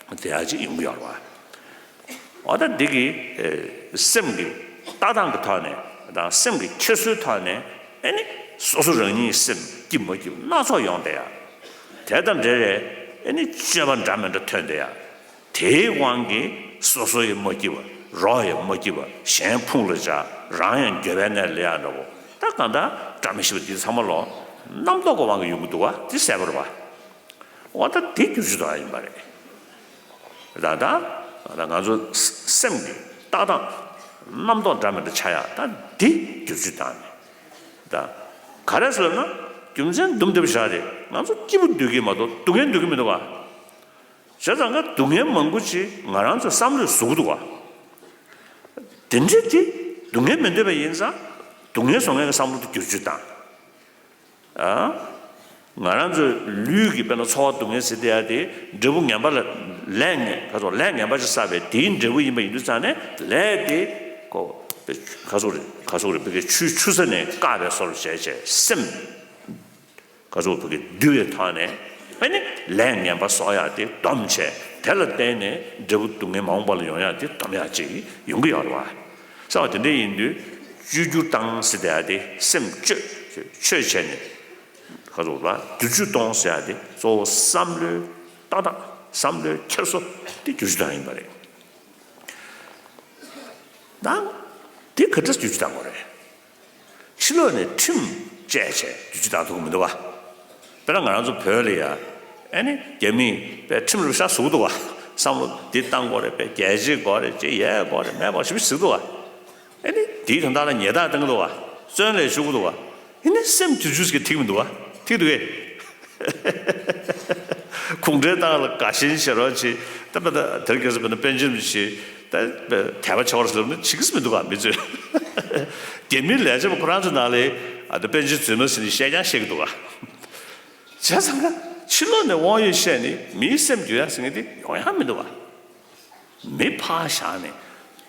བསྡད་ཡག་ཅིག་ཡོང་གི་ཡོད་རེད་བ། འོ་ད་འདི་གི་སེམས་ཀྱི་ལྟ་སྟངས་ཀྱི་ཐོག་ནས་དང་སེམས་ཀྱི་འཁྱེར་སོའི་ཐོག་ནས་ཨ་ནི་སོ་སོ་རང་ཉིད་སེམས་སྐྱིད་མ་སྐྱིད་སྣ་ཚོགས་ཡོང་བསྡད་ཡག་དེ་དང་འབྲེལ་བའི་ཨ་ནི་སྤྱོད་པ་འདྲ་མི་འདྲ་ཐོན་བསྡད་ཡག་དེའི་དབང་གིས་སོ་སོ་ཡང་མ་སྐྱིད་པ། རོགས་ཡང་མ་སྐྱིད་པ། གཞན་ཕུང་ལ་བཅག་རང་ཡང་འགྱོད་པའི་གནས་ལ་སླེབས་ཡག་འདྲ་བོ། ད་གང་ལྟར་བཀྲ་མི་ཤིས་པ་འདི་ཚང་མ་ལོ་རྣམ་རྟོག་གི་དབང་གིས་ཡོང་གི་འདུག་བ། འདི་གསལ་པོ་རེད་བ། འོ་ད་འདི་བསྒྱུར་བཅོས་གཏོང་ཡག་ཡིན་པ་རེད། ད་ད་ད་ང་ཚོ་སེམས་ཀྱི་ལྟ་སྟངས་ རྣམ་རྟོག་འདྲ་མི་འདྲ་ཆགས་ཡ། ད་འདི་བསྒྱུར་བཅོས་བཏང་ནས། ད་ག་རེ་ཟེར་ན། རྒྱུ་མཚན་འདུམ་སྡེབ་བཞག་རེད། ང་ཚོ་སྐྱིད་པོ་འདོད་ཀྱི་མ་གཏོགས་སྡུག་བསྔལ་འདོད་ཀྱི་མི་འདུག་ག་བྱས་ཙང་ཀ་སྡུག་བསྔལ་མང་པོ་ཅིག་ང་རང་ཚོའི་བསམ་བློས་བཟོ་གི་འདུག་ག་དེ་འདྲ་དེ་སྡུག་བསྔལ་མི་འདོད་པ་ཡིན་ཙང་སྡུག་བསྔལ་བཟོ་མཁན་གྱི་བསམ་བློ་དེ་བསྒྱུར་བཅོས་བཏང་། ཨ། ང་རང་ཚོའི་ལུས་ཀྱི་དཔེར་ན་ཚོར་བ་སྡུག་བསྔལ་ཟེར་དེ་ཡ་དེ་འབྲས་བུ་ངན་པ་ལ་ལས་ངན་ག་ཚོད་ལས་ངན་པ་ཞིག་བསགས་པའི་དེའི་འབྲས་བུ་ཡིན་པ་ཡིན་དུས་ཙང་ནས་ལས་དེ་ཀོ་ག་ཚོད་རེད་ག་ཚོད་རེད་བོད་སྐད་ཆུའི་ཆུ་ས་ནས་བཀག་པའི་བཟོ་འདྲ་བྱས་བྱས་སེམས་ག་ཚོད་བོད་སྐད་བསྡུ་བའི་ཐོག་ནས་ཨ་ནི་ལས་ངན་པ་གསོག་ཡག་དེ་སྡོམ་བྱས་དེ་ལ་བརྟེན་ནས་འབྲས་བུ་སྡུག་བསྔལ་མ་འོངས་པ་ལ་ཡོང་ཡག་དེ་སྡོམ་ཡག་ཅིག་ཡོང་གི་ཡོད་རེད་བ། བསམ་པ་དེ་འདྲ་ཡིན་དུས་བཅོས་བསྒྱུར་བཏང་ཟེར་དེ་ཡ་དེ་སེམས་བཅོས་བཅོས་བྱས་ནས་ག་ཚོད་ལ་བསྒྱུར་བཅོས་གཏོང་ཟེར་ཡ་དེ་གཙོ་བོ་བསམ་བློའི་ཏག་ཏག་བསམ་བློའི་འཁྱེར་སོ་དེ་བསྒྱུར་བཅོས་བཏང་ཡིན་པ་རེད། ད་དེ་ག་འདྲ་བསྒྱུར་བཅོས་བཏང་དགོས་རེད། ཕྱི་ལོགས་ནས་ཁྲིམས་བཅས་བྱས་བསྒྱུར་བཅོས་བཏང་ཐུབ་ཀྱི་མི་འདུག་བ། དཔེར་ན་ང་རང་ཚོ་བོད་ལ་ཡ་ཨ་ནི་རྒྱ་མིས་པའི་ཁྲིམས་རུ་ཤ་ཟུག་འདུག་བ། བསམ་བློ་འདི་བཏང་དགོས་རེད་པས་རྒྱལ་གཅེས་དགོས་རེད་ཅེས་ཡས་དགོས་རེད་མེད་པ་ཞིག་ཟིག་འདུག་བ། ཨ་ནི་དེའི་དོན་དག་ལ་ཉེས་རྡུང་བཏང་གི་འདུག་བ། བཙོན་ལས་ཞུགས་ཀྱི་འདུག་བ། ཨ་ནི་སེམས་བསྒྱུར་བཅོས་ཀྱི་ཐིག་མི་འདུག་བ། ཐིག་འདུག་གས། གུང་ཁྲན་ཏང་ལ་དགའ་ཞེན་བྱེད་རོགས་བྱེད། ད་པ་ད་དེར་སྐྱེས་སུ་དཔེར་ན་པཎ་ཆེན་རིན་པོ་ཆེ་ད་དད་པ་བྱེད་པར་ཟེར་ན་བྱེད་ཀྱི་མི་འདུག་ག་མི་ཚོས། རྒྱ་མིའི་ལས་བྱེད་པ་ཁོ་རང་ཚོའི་ནང་ལ་ཨ་ད་པཎ་ཆེན་རྫུན་མ་ཟེར་ནས་བཤད་ཀྱང་བཤད་ཀྱི་འདུག་ག་བྱས་ཙང་ཀ་ཕྱི་ལོགས་ནས་དབང་ཡོད་བཤད་ནས་མིའི་སེམས་འགྱུར་ཡ་ཟེར་མཁན་དེ་ཡོང་ཡ་མི་འདུག་ག་མི་ཕར་བཞག་ནས་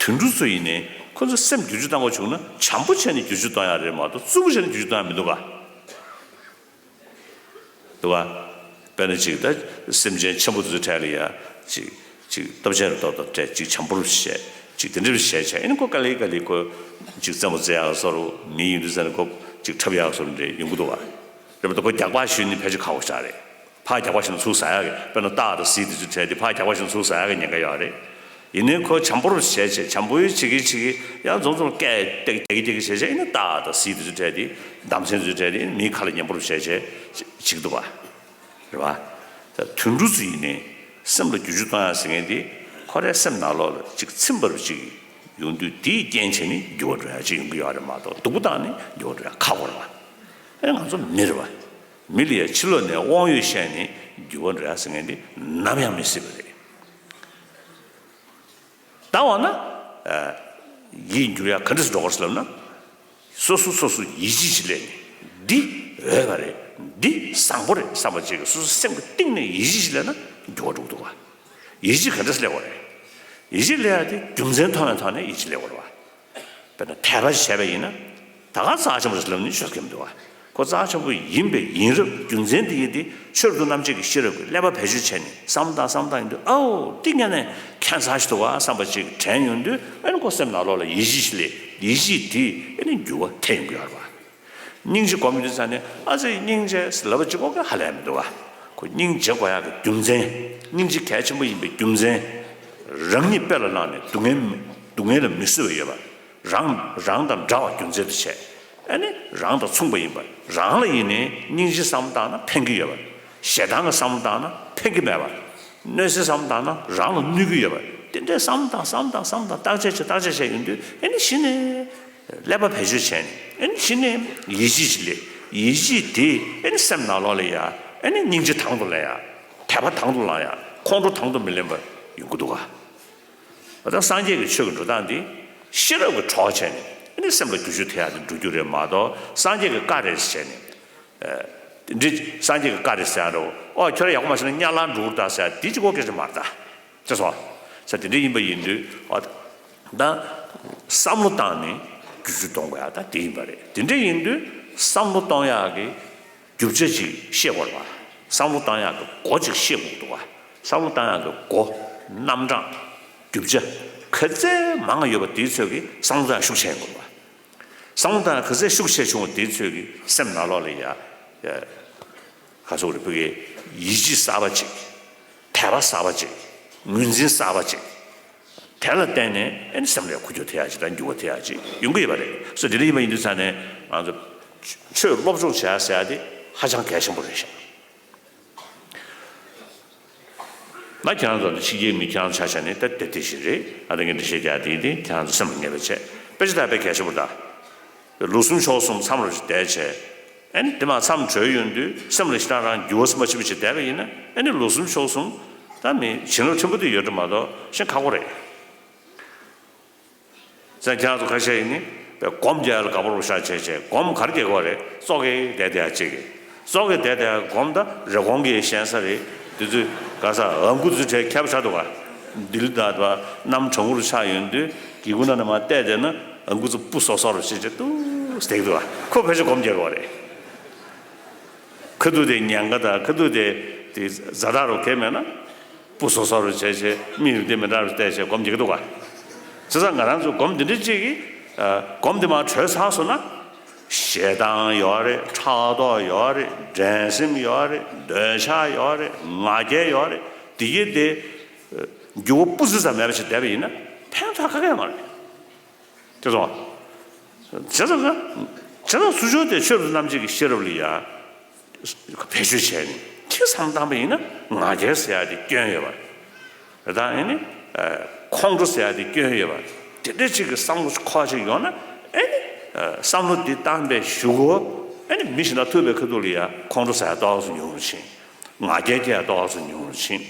དུད་འགྲོ་ཚོ་ཡིན་ནའི་ཁོ་ཚོ་སེམས་བསྒྱུར་བཅོས་བཏང་དགོས་བྱུང་ན་བྱམས་པོ་བྱས་ནས་བསྒྱུར་བཅོས་གཏོང་ཡ་རེད་མ་གཏོགས་རྩུབ་པོ་བྱས་ནས་བསྒྱུར་བཅོས་གཏོང་ཡ་མི་འདུག་ག་འདུག་ག་དཔེར་ན་ཅིག་ད་སེམས་ཅན་ཆེན་པོ་དེ་ཚོའི་གྲས་ལ་ཡ་ཅིག་ཅིག་སྟོབས་ཆེན་རེ་ཏོག་ཏོག་སྤྲད་ཅིག་བྱམས་པོར་བྱས་ཅིག་དེ་འདྲ་བྱས་བྱས་ཨེ་ནི་ཁོ་ག་ལེ་ག་ལེ་ཁོ་ཅིག་རྩེད་མོ་རྩེ་ཡག་བཟོ་རུ་མི་ཡིན་དུས་ཙང་ནས་ཁོ་ཅིག་འཁྲབ་ཡག་བཟོ་རུ་འདྲ་ཡོང་གི་འདུག་བ། རེད་པ་ད་ཁོ་རྒྱག་པ་ཞུས་ནི་ཕལ་ཆེར་ཁག་པོ་ཞིག་རེད། ཕར་རྒྱག་པ་ཞིག་ན་ཚུར་ཟ་ཡག་གི་དཔེར་ན་སྟག་དང་གཟིག་དེ་ཚོའི་གྲས་དེ་ཕར་རྒྱག་པ་ཞིག་ན་ཚུར་ཟ་ཡག་གི་ཉེན་ཁ་ཡོད་རེད། ཡིན་ནའི་ཁོ་བྱམས་པོར་བྱས་བྱས་བྱམས་པོའི་བྱེད་ཀྱི་བྱེད་ཀྱི་ཡང་རྫོང་ཚོར་སྐད་རྒྱག་རྒྱག་རྒྱག་བྱས་བྱས་ཡིན་ན་སྟག་དང་གཟིག་དེ་ཚོའི་གྲས་དེ་འདམ་ཚན་དེ་ཚོའི་གྲས་དེ་མིའི་ཁ་ལ་ཉན་པོར་བྱས་བྱས་བྱེད་ཀྱི་འདུག་བ། རེད་བ། ད་དུད་འགྲོ་ཚོ་ཡིན་ནའི་སེམས་ལ་བསྒྱུར་བཅོས་གཏོང་ཡག་ཟེར་མཁན་དེ་ཁོ་རའི་སེམས་ནང་ལོགས་ལ་ཅིག་ཚིམ་པར་ཅིག་ཡོང་དུས་དེའི་རྐྱེན་བྱས་ནས་འགྱུར་བ་འགྲོ་ཡག་ཅིག་ཡོང་གི་ཡོད་རེད་མ་གཏོགས་སྡུག་པོ་བཏང་ནས་འགྱུར་བ་འགྲོ་ཡག་ཁག་པོ་རེད་བ། ཨེ་ང་ཚོ་མི་རེད་བ། མི་ལ་ཡ་ཕྱི་ལོགས་ནས་དབང་ཡོད་བཤད་ནས་འགྱུར་བ་འགྲོ་ཡག་ཟེར་མཁན་དེ་ནམ་ཡང་མི་སྲིད་པ་རེད། ད་འོ་ན། ཡིད་འགྱུར་ཡག་ག་འདྲ་སེ་འགྲོ་དགོས་ཟེར་ལབ་ན། སོ་སོ་སོ་སོ་ཡིད་ཆེས་ཤིག་སླེབས་ནས། འདི་འོས་པ་རེད། འདི་བཟང་པོ་རེད་བསམ་པ་ཅིག་གིས་སོ་སོ་སེམས་ཀྱི་གཏིང་ནས་ཡིད་ཆེས་ཤིག་སླེབས་ན་འགྱུར་བ་འགྲོ་གི་འདུག་བ། ཡིད་ཆེས་ག་འདྲ་སེ་སླེབས་པ་རེད། ཡིད་ཆེས་སླེབས་ཡག་དེ་རྒྱུ་མཚན་མཐོང་བའི་ཐོག་ནས་ཡིད་ཆེས་སླེབས་པ་རེད་བ། དཔེར་ན་དད་པ་བྱས་པ་ཡིན་ན། ད་ག་རྩ་ཆེན་པོ་རེད་ལབ་ནས་ཤོད་མཁན་མི་འདུག་བ། ཁོ་རྩ་ཆེན་པོ་ཡིན་པའི་ཡིན་རབས་རྒྱུ་མཚན་དེ་ཡིན་ཏེ་ཆོས་རབ་ཏུ་རྣམ་འབྱེད་ཀྱི་ཤེས་རབ་ཀྱིས་ཀླད་པ་བེད་སྤྱོད་བྱས་ནས་བསམ་བློ་བཏང་བསམ་བློ་བཏང་ཡོང་དུས་ཨའོ་འདི་ངས་ནས་ཁྱད་མཚར་ཞིག་འདུག་བ་བསམ་པ་ཅིག་དྲན་ཡོང་དུས་ཨ་ནི་ཁོ་སེམས་ནང་ལོགས་ལ་ཡིད་ཆེས་ཤིག་སླེབས་ཡིད་ཆེས་དེས་ཨ་ནི་འགྱུར་བ་ཐེབས་ཡོང་གི་ཡོད་རེད་བ། སྙིང་རྗེ་སྒོམ་ཡོང་དུས་ཙང་ནས་ཨ་ཙི་སྙིང་རྗེ་ལབ་པ་གཅིག་པོ་གིས་ཧ་ལས་མི་འདུག་བ། ཁོ་སྙིང་རྗེ་དགོས་ཡག་གི་རྒྱུ་མཚན་སྙིང་རྗེ་གལ་ཆེན་པོ་ཡིན་པའི་རྒྱུ་མཚན་རང་ཉིད་དཔེ་ལ་བླངས་ནས་སྡུག་བསྔལ་སྡུག་བསྔལ་ལ་མི་བཟོད་པ་ཡོད་པ། རང་རང་དང་འདྲ་བ་རྒྱུ་མཚན་དུ་བྱས། ཨ་ནི་རང་དང་མཚུངས་པ་ཡིན་པ། རང་ལ་ཡིན་ནའི་སྙིང་རྗེ་བསམ་བློ་བཏང་ན་ཕན་གྱི་ཡོད་པ། ཞེ་སྡང་གི་བསམ་བློ་བཏང་ན་ཕན་གྱི་མེད་པ། གནོད་འཚེ་བསམ་བློ་བཏང་ན་རང་ལ་གནོད་ཀྱི་ཡོད་པ། དེ་འདྲའི་བསམ་བློ་བཏང་བསམ་བློ་བཏང་བསམ་བློ་བཏང་བརྟག་དཔྱད་བྱས་བརྟག་དཔྱད་བྱས་ཡོང་དུས་ཨ་ནི་གཞི་ནས་ཀླད་པ་བེད་སྤྱོད་བྱས་ནས་ཨ་ནི་གཞི་ནས་ཡིད་ཆེས་ཅིག་སླེབས། ཡིད་ཆེས་དེ་ཨ་ནི་སེམས་ནང་ལོགས་ལ་ཡ་ཨ་ནི་སྙིང་རྗེ་དང་དུ་ལེན་ཡ། དད་པ་དང་དུ་བླང་ཡ། ཁོང་ཁྲོ་དང་དུ་མི་ལེན་པ་ཡོང་གི་འདུག་ག་ད་སངས་རྒྱས་ཀྱི་ཆོས་ཀྱི་འགྲོ་སྟངས་འདི་ཤེས་རབ་ཀྱི་གྲོགས་བྱས་ནས་ཨ་ནི་སེམས་ལ་བསྒྱུར་བཅོས་ཐེབས་ཡག་དེ་འགྲོ་རྒྱུ་རེད་མ་གཏོགས་སངས་རྒྱས་ཀྱི་བཀའ་རེད་ཟེར་ནས། ཨ། འདི་སངས་རྒྱས་ཀྱི་བཀའ་རེད་ཟེར་ཡག་རེད། ཨོ་ཁྱོད་རང་ཡག་པོ་མ་བྱས་ན་དམྱལ་བར་འགྲོ་གི་རེད་ད་ཟེར་ཡག་འདི་གཅིག་པོ་སྐད་ཆ་མ་རེད་ད། ཅེས་སོ། ས་དེ་འདྲ་ཡིན་པ་ཡིན་དུས་ཨོ། ད་བསམ་བློ་བཏང་ནས་བསྒྱུར་བཅོས་གཏོང་དགོས་ཡག་ད་དེ་ཡིན་པ་རེད། དེ་འདྲ་ཡིན་དུས་བསམ་བློ་གཏོང་ཡག་གི་རྒྱུ་ཆ་ཅིག་ཤེས་དགོས་རེད་པ། བསམ་བློ་བཏང་ཡག་གི་སྒོ་ཅིག་ཤེས་དགོས་འདུག་པ། བསམ་བློ་བཏང་ཡག་གི་སྒོ། རྣམ་གྲངས། རྒྱུ་ཆ། ག་ཚད་མང་ཡོད་པ་དེའི་ཚོད་ཀྱིས་བསམ་བློ་བཏང་ཡག་ཤུགས་ཆེ་ཡོང་དགོས་རེད་པ། བསམ་བློ་བཏང་ཡག་ག་ཚད་ཤུགས་ཆེ་བྱུང་བ་དེའི་ཚོད་ཀྱིས་སེམས་ནང་ལོགས་ལ་ཡ། ཡ། ག་ཚོད་རེད་བོད་སྐད། ཡིད་ཆེས་གསར་པ་ཅིག་དད་པ་གསར་པ་ཅིག་ངོས་འཛིན་གསར་པ་ཅིག་དེ་ལ་བརྟེན་ནས་ཨེ་ནི་སེམས་ལ་འཁོར་རྒྱུག་ཐེབས་ཡག་ཅིག་དང་འགྱུར་བ་ཐེབས་ཡག་ཅིག་ཡོང་གི་ཡོད་པ་རེད། སོ་དེ་འདྲ་ཡིན་པ་ཡིན་དུས་ཙང་ནས་ང་ཚོ་ཆོས་སློབ་སྦྱོང་བྱེད་ཡག་ཟེར་ཡག་དེ་ཧ་ཅང་གལ་ཆེན་པོ་རེད་ཤག་ད་ཁྱེད་རང་ཚོ་ཕྱི་རྒྱལ་མི་ཁྱེད་རང་ཆ་བཞག་ནས་ད་དེ་དེ་བཞིན་རེད། ཨ་ད་ངས་འགྲེལ་བཤད་རྒྱག་དེ་དེ་ཁྱེད་རང་ཚོ་སེམས་ལ་ངེས་པ་བྱས། དཔེ་ཆ་ད་དཔེ་གལ་ཆེན་པོ་ད། ལུགས་གསུམ་ཕྱོགས་གསུམ་མཚམས་རེ་བསྡད་བྱས། ཨ་ནི་དེ་མ་མཚམས་གྲོལ་ཡོང་དུས་སེམས་ལ་ཞེ་དྲག་རང་འགྱུར་བ་མ་ཕྱིན་པ་ཞིག་བསྡད་པ་ཡིན་ན། ཨ་ནི་ལུགས་གསུམ་ཕྱོགས་གསུམ་ད་མི་བྱིན་རླབས་ཕྲན་བུ་དེ་ཡོད་འགྲོ་མ་གཏོགས་ཤེས་ཁག་པོ་རེད། ཟེར་ཁྱེད་རང་ཚོ་ཁ་ཤས་ཡིན་ནི་སྒོམ་རྒྱག་ཡ་ལ་དགའ་པོ་རུ་ཤ་བྱས་བྱས་སྒོམ་ག་རེ་རྒྱག་གི་བ་རེད། ཙོག་གེ་བསྡད་བསྡད་ཡ་གཅིག་གིས། ཙོག་གེ་བསྡད་བསྡད་ཡ་སྒོམ་ད་རེབ་གོང་གི་ཞན་ས་རེད། དེ་ཚོས་ག་ས་ཨ་མགུ་ཚོས་གྲས་ཁྱབ་ཤ་འདུག་ག་འདི་ལ་ད་ད་གནམ་གྲང་མོ་རུ་ཆགས་ཡོང་དུས་སྒེའུ་ཁུང་ནང་ནས་མར་བལྟས་བསྡད་ན་ཨ་མགུ་ཚོ་སྤུ་སོ་སོ་རུ་བྱས་བྱས་ཏུ་བསྡད་འདུག་ག་ཁོ་ཕལ་ཆེར་སྒོམ་རྒྱག་གི་བ་རེད། ཁ་ཐུག་དེ་ཉེན་ཁ་དང་ཁ་ཐུག་དེ་དེ་ཛ་དྲག་རུ་གས་མེད་ན། སྤུ་སོ་སོ་རུ་བྱས་བྱས་མིག་ཡུམ་དེ་མི་འདྲ་རུ་བལྟས་བྱས་སྒོམ་རྒྱག་གི་འདུག་ག་བྱས་ཙང་ང་རང་ཚོ་སྒོམ་འདི་འདྲ་གཅིག་གིས་ཨ་སྒོམ་འདི་མར་གྲོལ་ཚར་སོང་ན། ཞེ་སྡང་ཡོད་རེད། ཕྲག་དོག་ཡོད་རེད། འགྲན་སེམས་ཡོད་རེད། འདོད་ཆགས་ཡོད་རེད། ང་རྒྱལ་ཡོད་རེད། འདི་གི་དེ་ཨ་འགྱུར་བ་སྤུ་ཙམ་ཙམ་མེད་པ་ཞིག་བསྡད་པ་ཡིན་ན་ཕན་ཐོགས་ག་གེ་ཡོད་མ་རེད། དེ་སོང་། བྱས་ཙང་ན། བྱས་ཙང་ཚུར་ཕྱོགས་དེ་ཆོས་རབ་ཏུ་རྣམ་འབྱེད་ཀྱི་ཤེས་རབ་ལ་ཡ། བེད་སྤྱོད་བྱས་ནས་ཅིག་བསམ་བཏང་པ་ཡིན་ན་ང་རྒྱལ་ཟེར་ཡ་དེ་སྐྱོན་ཡོད་པ། དང་ཨེ་ནི། ཁོང་ཁྲོ་ཟེར་ཡ་དེ་སྐྱོན་ཡོད་པ། དེ་འདྲ་ཅིག་གི་བསམ་བློ་ཁོག་ཅིག་ཡོང་ན་ཨེ་ནི། བསམ་བློ་འདི་བཏང་པའི་གཞུག་གུ་ཨེ་ནི་མི་གཞན་དང་ཐུག་པའི་ཁ་ཐུག་ལ་ཡ་ཁོང་ཁྲོ་ཟ་ཡ་ཏོག་ཙམ་ཉུང་རུ་ཕྱིན། ང་རྒྱལ་སྐྱེ་ཡ་ཏོག་ཙམ་ཉུང་རུ་ཕྱིན།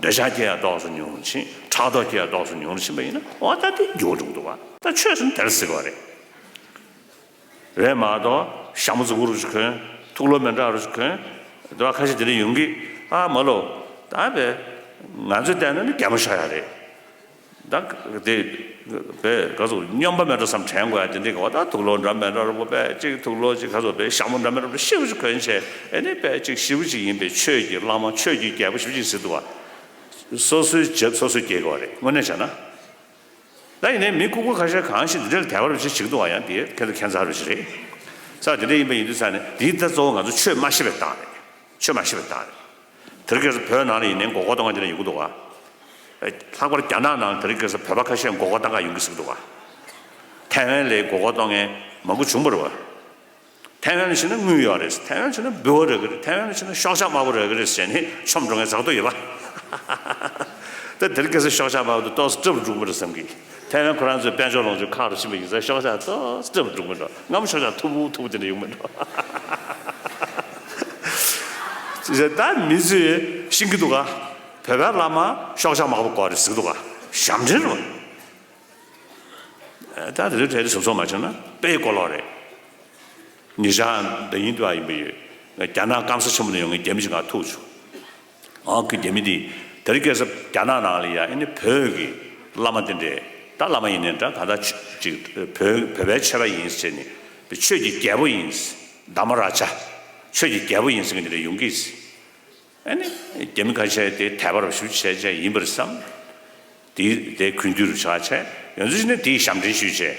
འདོད་ཆགས་སྐྱེ་ཡ་ཏོག་ཙམ་ཉུང་རུ་ཕྱིན། ཕྲག་དོག་སྐྱེ་ཡ་ཏོག་ཙམ་ཉུང་རུ་ཕྱིན་པ་ཡིན་ན་འོ་ད་དེ་འགྱུར་བ་འགྲོ་གི་འདུག་བ། ད་ཆོས་ཟེར་ན་དེར་ཟེར་གི་བ་རེད། རེད་མ་གཏོགས་ཞྭ་མོ་རྫིག་པོ་རུ་ཅིག་གོན། ཐུགས་ལོ་མི་འདྲ་རུ་ཅིག་གོན། དེ་བ་ཁ་ཤས་དེ་འདྲ་ཡོང་གི། ཨ་མ་ལོ། ད་བས། ང་ཚོས་བལྟས་ན་ནི་རྒྱ་མོ་ཤོར་ཡ་རེད། ད་དེ། བས་ག་ཚོད་སྨྱོན་པ་མེད་འགྲོ་བསམ་དྲན་དགོས་ཡ་དེ་འདྲ་གི་བ། ད་ཐུགས་ལོ་འདྲ་མི་འདྲ་རུ་པོ་བས་ཅིག་ཐུགས་ལོ་ཅིག་ག་ཚོད་བས་ཞྭ་མོ་འདྲ་མི་འདྲ་རུ་ཤི་བོ་ཅིག་གོན་བྱས་ཨེ་ནི་བས་ཅིག་ཞི་བོ་ཅིག་ཡིན་པས་ཆོས་ཀྱི་བླ་མ་ཆོས་ཀྱི་རྒྱལ་པོ་ཞི་བོ་ཅིག་ཟེར་འདུག་བ། སོ་སོའི་རྒྱབ་སོ་སོས་སྐྱེལ་དགོས་པ་རེད་དངོས་གནས་བྱས་ན། ད་ཡིན་ནའི་མི་ལྐུགས་པ་ཁ་ཤས་གང་ཞིག་འདི་འདྲ་ལ་དད་པ་རུ་ཅིག་བྱེད་ཀྱི་འདུག་བ། ཡང་དེ་ཁྱེད་ཚོ་ཁྱད་མཚར་རུ་ཅིག་རེད། ས་དེ་འདྲ་ཡིན་པ་ཡིན་དུས་ས་ནས་འདི་ད་གཙོ་བོ་ང་ཚོ་ཆོས་མ་ཤེས་པའི་རྟགས་རེད། ཆོས་མ་ཤེས་པའི་རྟགས་རེད། དེ་རིང་ཁ་སང་བོད་ནང་ལ་ཡིན་ནའི་མགོ་སྐོར་གཏོང་མཁན་དེ་འདྲ་ཡོང་གི་འདུག་བ། ལྷག་པར་རྒྱ་ནག་ནང་དེ་རིང་ཁ་སང་བོད་པ་ཁ་ཤས་མགོ་སྐོར་གཏོང་ག་ཡོང་གི་ཟེར་གི་འདུག་བ། ཐའེ་ཝན་ལ་མགོ་སྐོར་གཏོང་མཁན་མང་པོ་བྱུང་བ་རེད་བ། ཐའེ་ཝན་ལ་ཕྱིན་ན་དངུལ་ཡོད་རེད། ཐའེ་ཝན་ཕྱིན་ན་འབུལ་བ་རག་གི་རེད། ཐའེ་ཝན་ལ་ཕྱིན་ན་ཤོག་ཆག་དམར་པོ་རག་གི་རེད་ཟེར་ནས་མཆོངས་འགྲོ་མཁན་ཚ་ཏོག་ཡོད་པ། ད་དེ་རིང་ཁ་སང་ཤོག་ཆག་དམར་པོ་དེ་ཏོག་ཙམ་སྐྲག་པོ་འགྲོ་གི་མ་རེད་བསམ་གི། ཐའེ་ཝན་ཁོ་རང་ཚོའི་དཔལ་འབྱོར་ལོངས་སྤྱོད་ཁག་རུ་ཕྱིན་པ་ཡིན་ཙང་ཤོག་ཆག་ཏོག་ཙམ་སྐྲག་པོ་འགྲོ་གི་མ་འགྲོ། སྔ་མོ་ཤོག་ཆག་མཐུག་པོ་མཐུག་པོ་དེ་འདྲ་ཡོང་མ་འགྲོ། ད་མི་ཚོས་ཤེས་ཀྱི་འདུག་ག་བོད་པའི་བླ་མ་ཤོག་ཆག་དམར་པོ་དགོས་རེད་ཟེར་གི་འདུག་ག་ཞབས་འདྲེན་རེད་བ། ད་དེ་ཚོའི་གྲས་དེ་ཟུར་ཟུར་མ་བྱུང་ན་དཔེ་གོ་ལོག་རེད། ཉེ་ཆར་ཟླ་ཉིན་དུ་ཨ་ཡིན་པ་ཡོད། རྒྱ་ནག་སྐམ་ས་ཆེན་པོ་ནས་ཡོང་མཁན་རྒྱ་མི་ཞིག་ང་ཐུག་བྱུང་། ཨང་ཁུ་རྒྱ་མི་འདི་དེ་རིང་ཁ་སང་རྒྱ་ནག་ནང་ལ་ཡ་ཨ་ནི་བོད་ཀྱི་བླ་མ་དེ་འདྲས་ད་བླ་མ་ཡིན་ནའི་འདྲ་གང་ལྟར་ཅིག་བོད་བོད་པའི་ཆོས་པ་ཡིན་ཟེར་ནས་ཆོས་ཀྱི་རྒྱལ་པོ་ཡིན། དྷརྨ་རཱ་ཇ། ཆོས་ཀྱི་རྒྱལ་པོ་ཡིན་ཟེར་མཁན་དེ་འདྲས་ཡོང་གི། ཨ་ནི་རྒྱ་མི་ཁ་ཤས་དེ་དད་པ་རུ་ཞུ་བྱས་བྱས་ཡིན་པར་བསམ། དེ་དེ་གུས་འདུད་རུ་ཆགས་བྱས་ཡོང་ཚུལ་ནི་དེའི་ཞབས་འདྲེན་ཞུས་བྱས།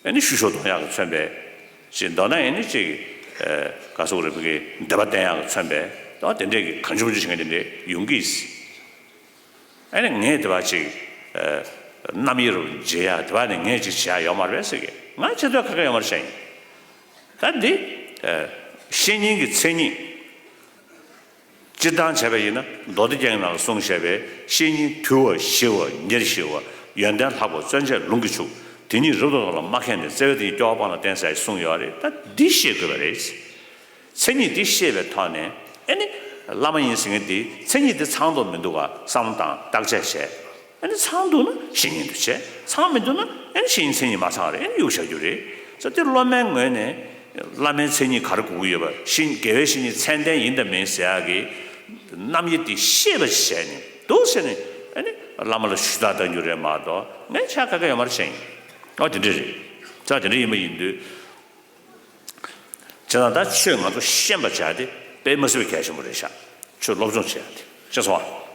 ཨ་ནི་བཤུ་གཞོག་གཏོང་ཡག་གི་མཚོན་པའི། ཅིག་མདོར་ན་ཨ་ནི་ཅིག་ཨ་ག་ཟེར་དགོས་རེད། བོད་ཀྱི་འདོད་པ་བསྟན་ཡག་གི་མཚོན་པའི་ད་དེ་འདྲས་ཀྱི་གང་བྱུང་བྱུང་བྱེད་མཁན་དེ་འདྲས་ཡོང་གི། ཨ་ནི་ངས་དེ་བ་ཅིག་ཨ་རྣམ་དབྱེ་རུ་འབྱེད་ཡག་དེ་བ་ནི་ངས་ཅིག་བྱེད་ཡག་ཡོད་མ་རེད་ཟེར་གི། ང་བྱེད་འདོད་ག་གེ་ཡོད་མ་རེད་བཤད་ཡིན། ད་འདི་ཨ་བཤེས་གཉེན་གྱི་མཚན་ཉིད། སྤྱིར་བཏང་བྱས་པ་ཡིན་ན་མདོ་སྡེ་རྒྱན་གྱི་ནང་ལ་གསུངས་བཞག་པའི་བཤེས་གཉེན་དུལ་བ་ཞི་བ་ཉེར་ཞི་བ་ཡོན་ཏན་ལྷག་པ་བརྩོན་བཅས་ལུང་གིས་ཕྱུག་དེ་ཉིད་རབ་ཏུ་བསྔགས་ལ་མ་མཁས་ནས། བརྩེ་བས་དེ་ཉིད་སྐྱོ་བ་སྤངས་ལ་བསྟེན་ཟེར་གསུངས་ཡོད་རེད། ད་འདི་ཤེས་དགོས་པ་རེད། མཚན་ཉིད་འདི་ཤེས་པའི་ཐོག་ནས་ཨེ་ནི་བླ་མ་ཡིན་ཟེར་མཁན་འདི་མཚན་ཉིད་འདི་ཚང་དུ་མི་འདུག་ག་བསམ་བློ་བཏང་བརྟག་དཔྱད་བྱས། ཨ་ནི་ཚང་འདུག་ན་བཤེས་གཉེན་དུ་བྱས། ཚང་མི་འདུག་ན་ཨ་ནི་བཤེས་གཉེན་མཚན་ཉིད་མ་ཚང་རེད། ཨ་ནི་གཡུག་བཞག་རྒྱུ་རེད། ས་དེ་སློབ་མའི་ངོས་ནས་བླ་མའི་མཚན་ཉིད་ག་རེ་དགོས་ཀྱི་ཡོད་པ། བཤེས་དགེ་བའི་བཤེས་གཉེན་མཚན་ལྡན་ཡིན་དང་མིན་ཟེར་ཡག་གི་རྣམ་དབྱེ་དེ་ཤེས་པ་བྱས་ནས་འདུག་ཟེར་ནས་ཨ་ནི་བླ་མ་ལ་ཞུ་དག་གཏང་རྒྱུ་རེད་མ་གཏོགས་ངས་བྱ་ག་ག་ཡོད་མ་རེད་བཤད་ཡིན། ཨོ་དེ་འདྲ་རེད། ས་དེ་འདྲ་ཡིན་པ་ཡིན་དུས། བྱས་ཙང་ད་ཆོས་ང་ཚོ་ཤེས་པ་བྱ་དེ་དཔེ་མ་སྲིད་པའི་གལ་ཆེན་པོ་རེད་ཤག་ཆོས་སློབ་སྦྱོང་བྱེད་ཡག་དེ་ཤེས་སོང་ཨ།